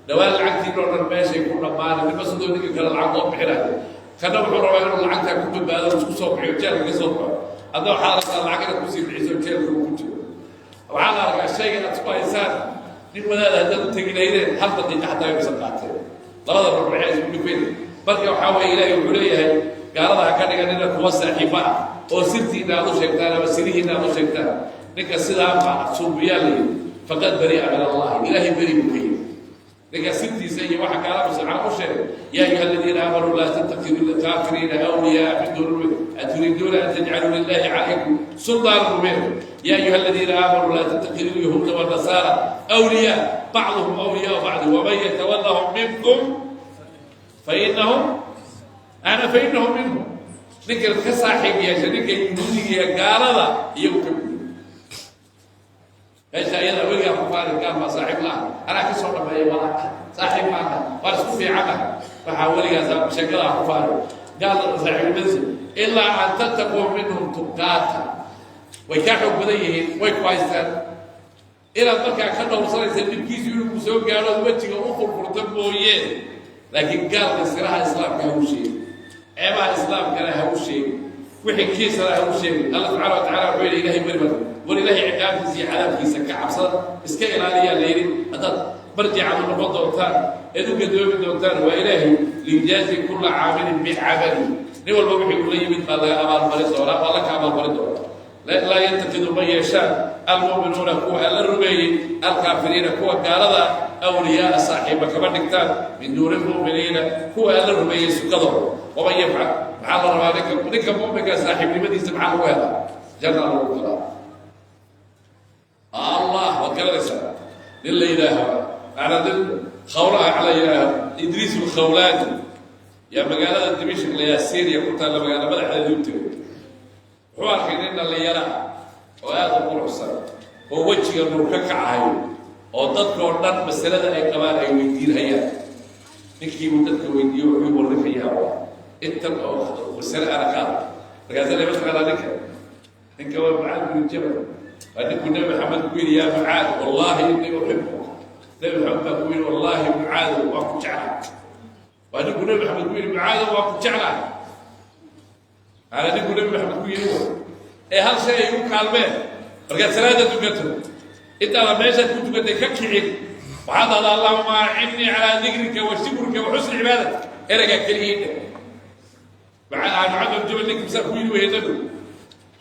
Dhawaan lacagtiin oo dhan meeshay ku dhammaanay. Nima sidoo ninka kale lacag loo bixinayo, kana wuxuu rabaa inuu lacagtaa ku badbaado, isku soo bixiyo, jeelka ka soo baxo. Hadda waxaa rabtaa lacag inaad kusii bixiso jeelka uu ku jiro. Waxaa la arkaa shayga aad isku haysaan nin wadaada haddaad u tegi lahaydeen, hal daqiiqa xataa aysan qaateen labada ruux waxay isku dhufeen. Marka waxaa weeye, Ilaahay wuxuu leeyahay: gaalada ha ka dhiganina kuwa saaxiiba ah oo sirtiina aad u sheegtaan ama sirihiina aad u sheegtaan. Ninka sidaa ma suubiyaa la yidhi, faqad bari'a min Allahi, Ilaahay beri buu ka yidhi ninka sirtiisa iyo waxa gaala musacaan u sheegay. Yaa ayuha aladiina aamanuu, laa tattakiduu alkaafiriina awliyaa min duuni, aturiiduuna an tajcaluu lillahi calaykum sulطaanan mubiina. Yaa ayuha aladiina aamanuu, laa tattakiduu alyahuuda wanasaara awliyaa, bacduhum awliyaau bacdi, waman yatawallahum minkum fainahum ana fainahum minhum. Ninka ka saaxiib yeesha ninka yahuudiga iyo gaalada, iyagu ka mid. Meesha iyada weligaa ku faarin gaal baa saaxiib la ah, anaa kasoo dhameeya, wala saaxiib maanta waan isku fiicana. Waxaa weligaa sheekadaa ku faarin gaal saaxiibnimadiisa, ilaa an tattaquu minhum tuqaata. Way kaa xoog badan yihiin, way ku haystaan. Inaad markaa ka dhowrsanaysa dhibkiisu inuu ku soo gaadho, wejiga u furfurta mooyee. Laakiin gaalka siraha islaamka ha u sheegin, ceebaha islaamkana ha u sheegin, wixii kiisana ha u sheegin. Alla subxana wa tacala wuxuu yidhi: Ilahay beri marka war Ilaahay ciqaabtiisa iyo cadaabkiisa ka cabsada, iska ilaaliyaa la yidhi. Haddaad marjicaad u noqon doontaan eed u gadoomi doontaan waa Ilaahay. Liyujaazi kulla caamilin bicamali, nin walba wixii ula yimid baa laga abaalmarin doonaa, waa la ka abaalmarin doonaa. Laa yattakidu, ma yeeshaan, almu'minuuna, kuwa Alla rumeeyey, alkaafiriina, kuwa gaalada, awliyaaa, saaxiiba kama dhigtaan, min duuni lmu'miniina, kuwa Alla rumeeyey sukadooda. Waman yafcal, maxaa la rabaa? Ninka mu'minka saaxiibnimadiisa maxaa lagu helaa? Janna lagu galaa. Allah, waad garanaysaa nin la yidhaaho, macnaa nin khawlaha la yidhaaho Idriis Alkhawlaani, yaa magaalada Dimishk la yidhaha, Syria ku taalla, magaala madaxdeeda u tegay. Wuxuu arkay nin dhallinyara oo aada u quruxsan oo wejiga nuur ka kacahayo oo dadkoo dhan masalada ay qabaan ay weydiinhayaan. Ninkii uu dadka weydiiyo wuxuu warrikayaa waa intan oo masale ana ka adag. Markaasa lama taqaanaa ninka? Ninka waa Mucaad bin Jabal. Waa ninkuu Nabi Maxamed ku yidhi: "Yaa Mucaad, wallaahi innii uxibuka." Nabi Maxamed baa ku yidhi: "Wallaahi Mucaadow, waan ku jeclahay." Waa ninkuu Nabi Maxamed ku yidhi: "Mucaadow, waan ku jeclahay." Maanaa ninkuu Nabi Maxamed ku yidhi ee hal shay ay u kaalmeen: markaad salaada tukato, intaadan meeshaad ku tukatay ka kicin, waxaad dhahdaa: "Allahuma acinnii calaa dikrika wa shukrika wa xusni cibaadatik." Ereygaa keligii dheh. Mucaad bin Jabal ninkii saa ku yidhi weye. Nabigu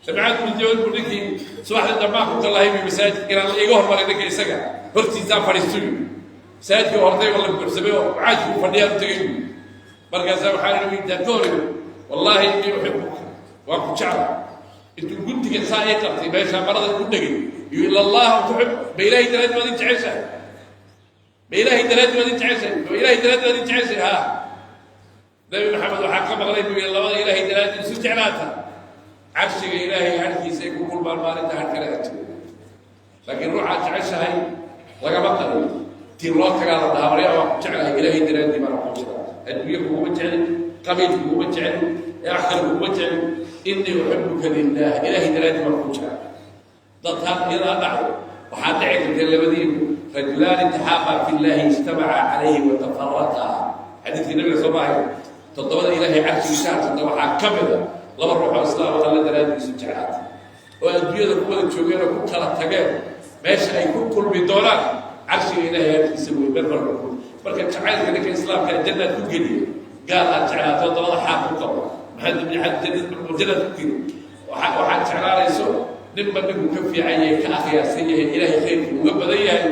Mucaad bin Jabal buu ninkii subaxdii dambaan ku kallahay bi masaajid inaan la iga hormaray ninka, isaga hortiisaan fadhiisto yidhi. Masaajidkii hortay oo la buuxsamay oo Mucaadkii fadhiyaan u tegay buyi. Markaasaa waxaa idhi intaan ka hor imi: "Wallaahi innii uxibuka, waan ku jecla." Intuu guntiga saa ii qabtay, meeshaa marada ku dhegay iyo ila Allah tuxib, ma Ilaahay daraaddi baad i jeceshahay? Ma Ilaahay daraaddi baad i jeceshahay? Ma Ilaahay daraaddi baad i jeceshahay? Haa, Nabi Maxamed waxaa ka maqlay buu yidhi: labada Ilaahay daraaddi isu jeclaata, carshiga Ilaahay harkiisa ay ku kulmaan maalinta har kale ajiro. Laakiin ruuxaad jeceshahay lagama qariyo. Tii loo tagaa la dhahaa, "Maryaa, waan ku jeclahay, Ilaahay daraaddii baan ku jeclaa. Adduunye kuguma jecli, qabiil kuguma jecli, wax kale kuguma jecli. Innii uxibuka lilah, Ilaahay daraaddii baan ku jeclaa." Dadtaan iyadaa dhacdo, waxaa dhici karta labadiinu rajulaani taxaabaa fi llahi ijtamaca calayhi watafaraqa. Xadiidkii Nabiga soo maahay? Toddobada Ilaahay carshigiisa harsata waxaa ka mida laba ruux oo Islaam oo Alla daraaddiisu jeclaatay, oo adduunyada ku wada joogeen oo ku kala tageen. Meesha ay ku kulmi doonaan carshiga Ilaahay harkiisa wey meel marka. Marka jacaylka ninka Islaamka jannaad ku geliya. Gaal aad jeclaato, dabada xaaq ku qabo, maxaad jannaad ku geli? Waxaad jeclaanayso ninba ninkuu ka fiican yahay, ka akhyaarsan yahay, Ilaahay khayrku uga badan yahay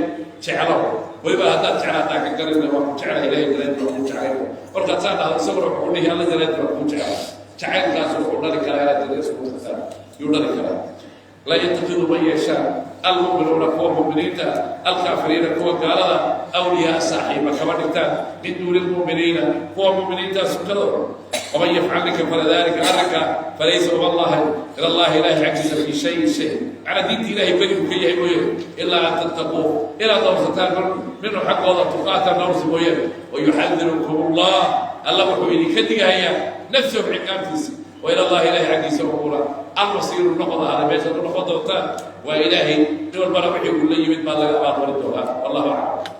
jeclo. Weliba haddaad jeclaataa ka garina, "Waa ku jeclay, Ilahay daraaddi waa ku jeclay." Markaad saa dhahdo, isaguna wuxuu dhihi, "Alla daraaddi waa ku jeclay." Jacaylkaas wuxuu dhali karaa inaad jannada isugu tagtaan yuu dhali karaa. Laa yattakidu, ma yeeshaan, almu'minuuna, kuwa mu'miniinta, alkaafiriina, kuwa gaalada, awliyaa, saaxiiba kama dhigtaan, min duuni lmu'miniina, kuwa mu'miniinta sukadooda. Waman yafcal, ninka fala, daalika, arrinka, falaysa, uma allahi, min Allahi, Ilahi xaggiisa, fii shayin shay, macnaa diinta Ilahay beri uu ka yahay mooye, ilaa an tattaquu, inaad dhowrsataan, minhu, xaggooda, tuqaatan, dhowrsi mooye. Wayuxadirukum Allah, Alla wuxuu idinka digahayaa, nafsahu, ciqaabtiisa. Wa ila Allahi, Ilahay xaggiisa, uuna almasiiru, noqoda ahda. Meeshaad u noqon doontaan waa Ilaahay. Nin walbana wixii uu la yimid baa laga abaalmarin doonaa. Wallahu aclam.